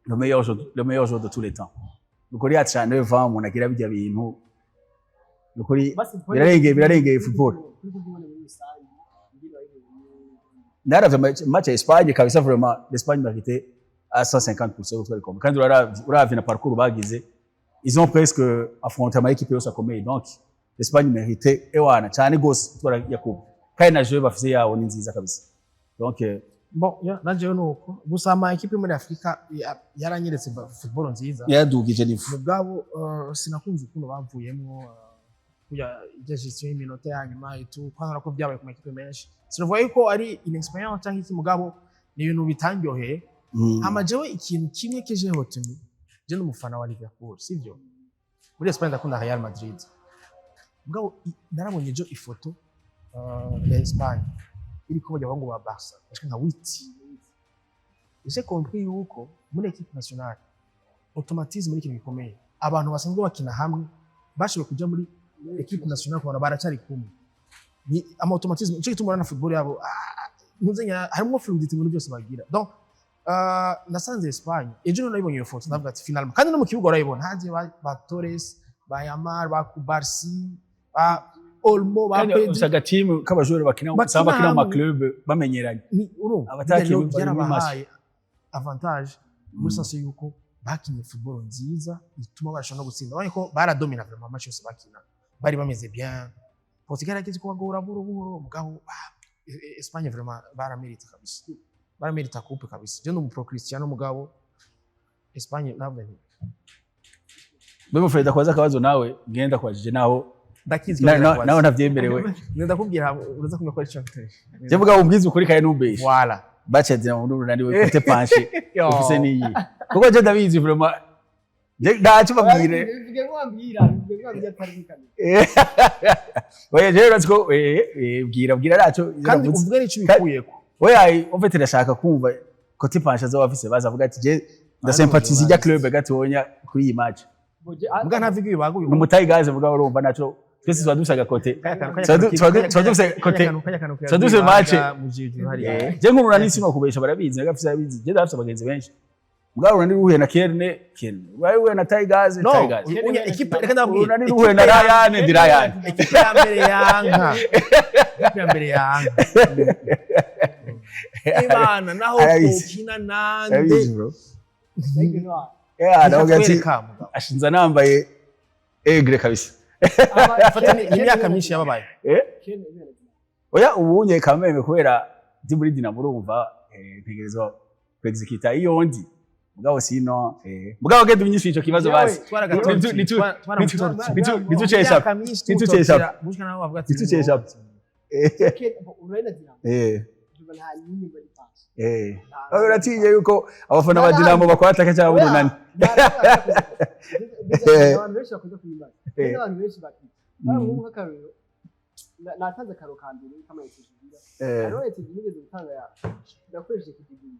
Speaker 2: le meilleur joueur de tous les temps. Nukuri ya 39 ans umuntu agira bijya bintu. Nukuri birarengeye football.
Speaker 1: Kuri kubibona muri rusange ingene wayibonye?
Speaker 2: Naravye match ya Espagne kabisa, vraiment l'Espagne méritait à 150% gutwara igikombe. Kandi uravye na parcours bagize, ils ont presque affronté ama équipe yose akomeye, donc l'Espagne méritait ewana cyane gose gutwara ya coupe. Kandi na jeu bafise yawo ni nziza kabisa, donc
Speaker 3: Bon, ya nanje nuko gusa ama équipe yo muri Afrika yaranyeretse football nziza.
Speaker 2: Yaradugije niveau.
Speaker 3: Mugabo sinakunze ukuntu bavuyemwo, kuya ijya gestion y'iminota ya nyuma itu kwanga ko byabaye ku makipe menshi. Sinavuga yuko ari inexpérience cyangwa iki, mugabo ni ibintu bitandyoheye. Hama jewe ikintu kimwe keje hotumi, je n'umufana wa Liverpool, sivyo? Muri Espagne ndakunda Real Madrid. Mugabo narabonye ejo ifoto ya Espagne iriko bajya abahungu ba Barca bashika nka huit. J'ai compris yuko muri équipe nationale automatisme ni ikintu gikomeye. Abantu basanzwe bakina hamwe bashoboye kuja muri équipe nationale kubona baracyari kumwe, ni ama automatisme. Ico gituma urabona football yabo ntuzenya harimo fluidité mu bintu byose bagira. Donc nasanze Espagne ejo none nabibonye iyo foto, ndavuga ati finalement, kandi no mu kibuga urayibona haje ba Torres, ba Yamal, ba Cubarsi, ba Olmo, ba
Speaker 2: Kandi
Speaker 3: Pedri.
Speaker 2: usanga team k'abajoueur bakina
Speaker 3: Bakina
Speaker 2: usanga bakina mu
Speaker 3: hamwe.
Speaker 2: ma club bamenyeranye.
Speaker 3: Ni urumva
Speaker 2: Abataki
Speaker 3: rero
Speaker 2: bari muri
Speaker 3: byarabahaye avantage muri sens yuko bakinye football nziza ituma babasha no gutsinda. Urabona ko baradomina vraiment match yose bakina, bari bameze bien. Portugal yageze kubagora buhoro buhoro, mugabo Espagne vraiment baramerita kabisa, baramerita coupe kabisa. Je ndi umu pro Cristiano, mugabo Espagne navuga nti
Speaker 2: Mbega Freda, kwaza akabazo nawe ngenda kwajije naho
Speaker 3: ndakizi.
Speaker 2: Nawe ntavyemerewe.
Speaker 3: Ndakubwira, uraza kumenya ko ari cyo.
Speaker 2: Je mugabo umbwize ukuri kandi nubeshe.
Speaker 3: Voilà.
Speaker 2: Baca Dinamo n'Urunani, we côté penché ufise niyi? Kuko je ndabizi vraiment, je ntacyo babwire.
Speaker 1: Bivuge mwambwira, bivuge mwambwira atari bikamera.
Speaker 2: Oya, je urazi ko bwira, bwira ntacyo.
Speaker 3: Kandi uvuge n'ico bikuyeko.
Speaker 2: Oya, en fait ndashaka kumva côté penché azoba afise, baza avuga ati je ndasympathize ijya club gatonya kuri iyi match.
Speaker 3: Mbwa nta vigo bibaguye.
Speaker 2: Ni umutayigaze, mugabo urumva naco twese tuba dufise agakote. Tuba dufise match. Je nk'Urunani sinokubesha, barabizi, nagafise abizi, je ndafise abagenzi benshi. Mugabo Urunani ruhuye na Kerne, Kerne. Ruhuye na Tigers,
Speaker 3: No.
Speaker 2: Tigers.
Speaker 3: Unya équipe, reka ndabwira.
Speaker 2: Urunani ruhuye na Ryan, ndi Ryan.
Speaker 3: Équipe ya mbere yanka, équipe ya mbere yanka Imana naho
Speaker 2: Arabizi.
Speaker 3: twokina nande.
Speaker 2: Arabizi bro. Yeah, ndavuga ati
Speaker 3: Bikatwereka, mugabo.
Speaker 2: ashinza nambaye aigle kabisa.
Speaker 3: Fata ni imyaka myinshi yababaye.
Speaker 2: Eh? Oya, ubunye kameme kubera ndi muri Dinamo, urumva ntegerezwa kwexecuta iyo ndi. Mugabo sino mugabo genda unyishuye ico kibazo basi. Nituchesha. Nituchesha. Nituchesha. Uratinye yuko abafana ba Dinamo bakwataka cyangwa Urunani?
Speaker 1: Abantu benshi bakunda kubibaza, abantu benshi bakita nk'akarorero. Natanze akaro ka mbere k'amayetije, hariho etije nigeze gutanga nakoresheje kidigiri.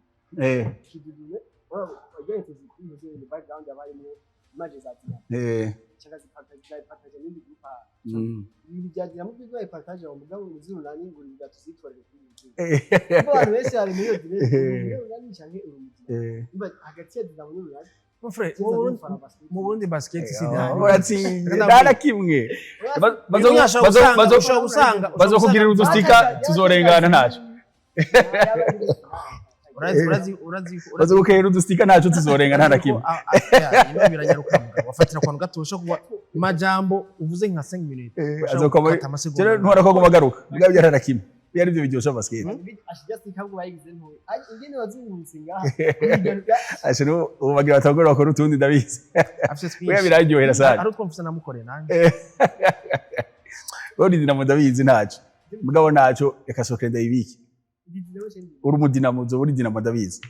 Speaker 1: Kidigiri wajya etije kuri muzehe, background yabayemo image za Dinamo cyangwa zipartage n'indi groupe, ibintu bya Dinamo byo bayipartage aho, mugabo z'Urunani ngo ni tuzitorere kuri muzehe, kuko abantu benshi bari muri iyo direct Urunani canke urumuri hagati ya Dinamo n'Urunani.
Speaker 3: Mu Burundi basket si
Speaker 2: Uratsinze nta na kimwe.
Speaker 3: Ushobora gusanga
Speaker 2: Bazokugirira udustika tuzorengana ntacyo.
Speaker 3: Urazi, urazi.
Speaker 2: Bazokugirira udustika ntacyo, tuzorengana nta na kimwe.
Speaker 3: Ibintu biranyaruka, mugabo wafatira ku kantu gato, ushobora kuba amajambo uvuze nka 5 minutes.
Speaker 2: Azokoma rero ntubona ko agomba agaruka, mugabo byari nta na kimwe, byari byo biryoshya basket.
Speaker 1: Ingene wazungurutse ngaha.
Speaker 2: Ashe ubu bagira batagora bakora utundi, ndabizi.
Speaker 3: Afite twinshi.
Speaker 2: Oya, biraryohera sana.
Speaker 3: Ari utwo mfise namukoreye nanjye.
Speaker 2: Uri Dinamo ndabizi ntacyo, mugabo ntacyo, reka soke ndayibike. Uri umudinamo, uzoba uri Dinamo ndabizi,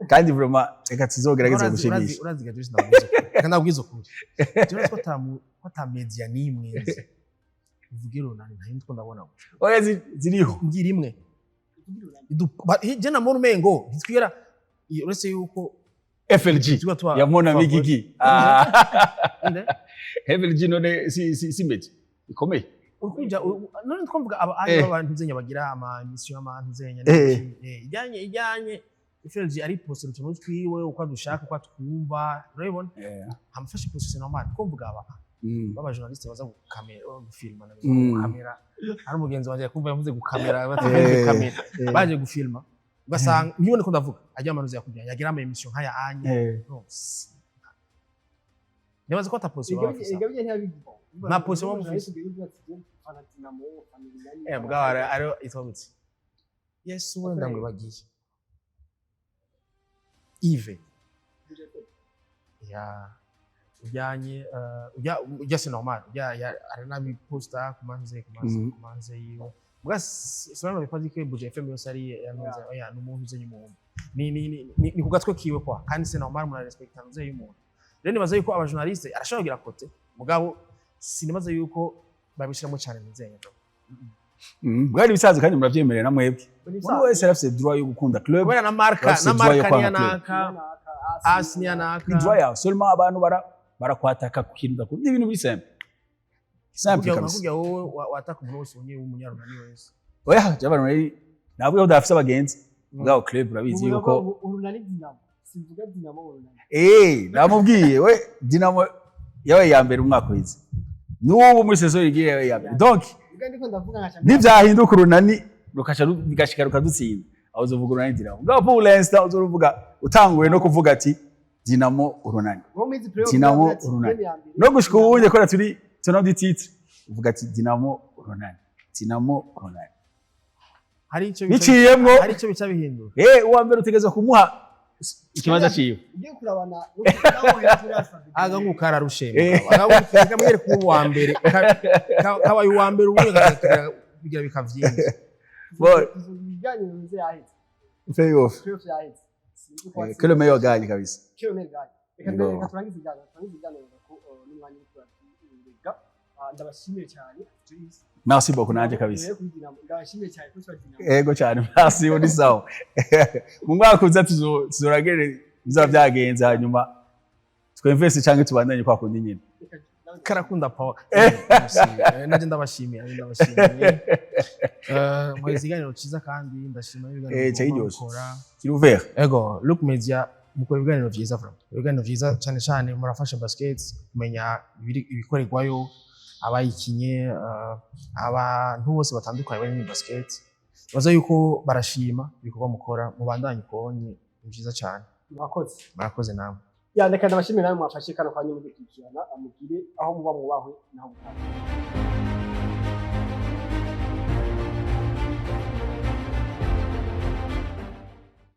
Speaker 2: kandi vraiment reka tuzogerageze gushimisha.
Speaker 3: Urazi gaje, ndabwiza ukuri, reka ndabwiza ukuri, jewe ko atamu ko Ko ata media n'imwe nzi ivuga Urunani, nta yindi ndabona.
Speaker 2: Oya, ziriho.
Speaker 3: Mbwira imwe. Je namubona umengo ntitwigera, uretse yuko
Speaker 2: FLG
Speaker 3: tuba
Speaker 2: ya Mona Migigi. Ah.
Speaker 3: Inde?
Speaker 2: FLG none si média ikomeye?
Speaker 3: Urikuja none twavuga aba abantu nzenya bagira ama mission, ama nzenya ijyanye FLG ari poste utuntu twiwe uko adushaka, uko atwumva, urabibona? Amufashe position normal. Twumvuga aba baba journaliste baza gukamera, gufilma na gukamera. Ari umugenzi wanje yakumva yavuze gukamera, batavuze kamera, baje gufilma, ugasanga ntibone ko ndavuga ajya amanuzi yakujya yagira ama émission nkaya anye. No, nibaza ko ata position baba bafise.
Speaker 1: Ega bijya ntiyabivuga.
Speaker 3: Nta position baba bafise. Bwa ari itwa gute? Yesu wenda ndamwibagiye, Yves ya ujyanye ujya, c'est normal, ujya aranabiposta ku manze ku manze yiwe. Bwa cela ne veut pas dire que Buja FM yose ari yanze. Oya, ni umuntu uzenye, umuntu ni ku gatwe kiwe kwa, kandi c'est normal, muna respecta nze y'umuntu. Rero nibaza yuko aba journaliste arashobora kugira côté, mugabo sinibaza yuko babishiramo cyane nzenye.
Speaker 2: Bwari bisanzwe kandi muravyemerera na mwebwe. Umuntu wese arafise droit yo gukunda club.
Speaker 3: Kubera na marka
Speaker 2: Bafise
Speaker 3: na
Speaker 2: droit yo
Speaker 3: marka niya
Speaker 2: kwanga club.
Speaker 3: naka asi niya naka.
Speaker 2: Ni droit yawe, seulement abantu barakwataka ku kintu udakunda. Ni ibintu biri simple simple
Speaker 3: Kugira
Speaker 2: kabisa.
Speaker 3: Kugira wowe wataka umuntu wese unye w'umunyarunani wese.
Speaker 2: Oya, jaba nari nabwo udafise abagenzi, mugabo club urabizi yuko
Speaker 1: Urunani Dinamo, simvuga Dinamo, Urunani.
Speaker 2: Namubwiye we Dinamo yabaye ya mbere umwaka uheze, n'ubu muri saison igiye yabaye ya mbere, donc
Speaker 1: Ubwo ndiko ndavuga nka
Speaker 2: nivyahinduka Urunani rukaca bigashika rukadutsinda, aho uzovuga Urunani Dinamo. Mugabo pour l'instant uzovuga, utanguye no kuvuga ati Dinamo Urunani.
Speaker 1: Nko muri izi playoff
Speaker 2: Dinamo,
Speaker 1: ndavuga ati,
Speaker 2: Urunani.
Speaker 1: game ya mbere,
Speaker 2: No gushika ubu unye kora turi tenant du titre, uvuga ati Dinamo Urunani, Dinamo Urunani.
Speaker 3: Hari icyo
Speaker 2: Biciyemwo.
Speaker 3: Hari icyo bica bihindura.
Speaker 2: Uwa mbere utegerezwa kumuha ikibanza ciwe.
Speaker 1: Ugiye kurabana no hejuru.
Speaker 3: Aga nk'uko ararushe aga mwereka uwo wa mbere kabaye uwa mbere, ubundi bigira bikavyinshi.
Speaker 2: Bon.
Speaker 1: Ibiganiro bize yaheze.
Speaker 2: Playoff.
Speaker 1: Playoff yaheze. Sinzi ko
Speaker 2: Que le meilleur gagne kabisa.
Speaker 1: Que le meilleur gagne. Reka
Speaker 2: Ngo.
Speaker 1: reka turangize ikiganiro ko n'umwanya uri kuraturenga. Ndabashimiye cyane, Joyce.
Speaker 2: Merci beaucoup nanje kabisa.
Speaker 1: Rero kuri Dinamo, ndabashimiye cyane ko twa Dinamo.
Speaker 2: Ego cyane, merci, uri sawa. Mu mwaka uza tuzoragere bizaba byagenze, hanyuma twemvese canke tubandanye kwa kundi nyine.
Speaker 1: Reka nawe.
Speaker 3: Karakunda power. Nanjye ndabashimiye, nanjye ndabashimiye. Mwagize ikiganiro cyiza kandi ndashima n'ibiganiro
Speaker 2: Cyari
Speaker 3: mugomba
Speaker 2: kiryoshe.
Speaker 3: gukora.
Speaker 2: Kiri ouvert.
Speaker 3: Ego, Look Media mukora ibiganiro vyiza vraiment, ibiganiro vyiza cyane cyane murafasha basket kumenya ibikorerwayo, abayikinye, abantu bose batandukanye bari muri basket baza yuko barashima ibikorwa mukora. Mubandanye ukonye, ni vyiza cyane.
Speaker 1: Mwakoze.
Speaker 3: Murakoze namwe.
Speaker 1: Ya, reka ndabashimiye nawe mwafashe kano kanya mudukurikirana, amugire aho muba mwubahwe naho mutaha.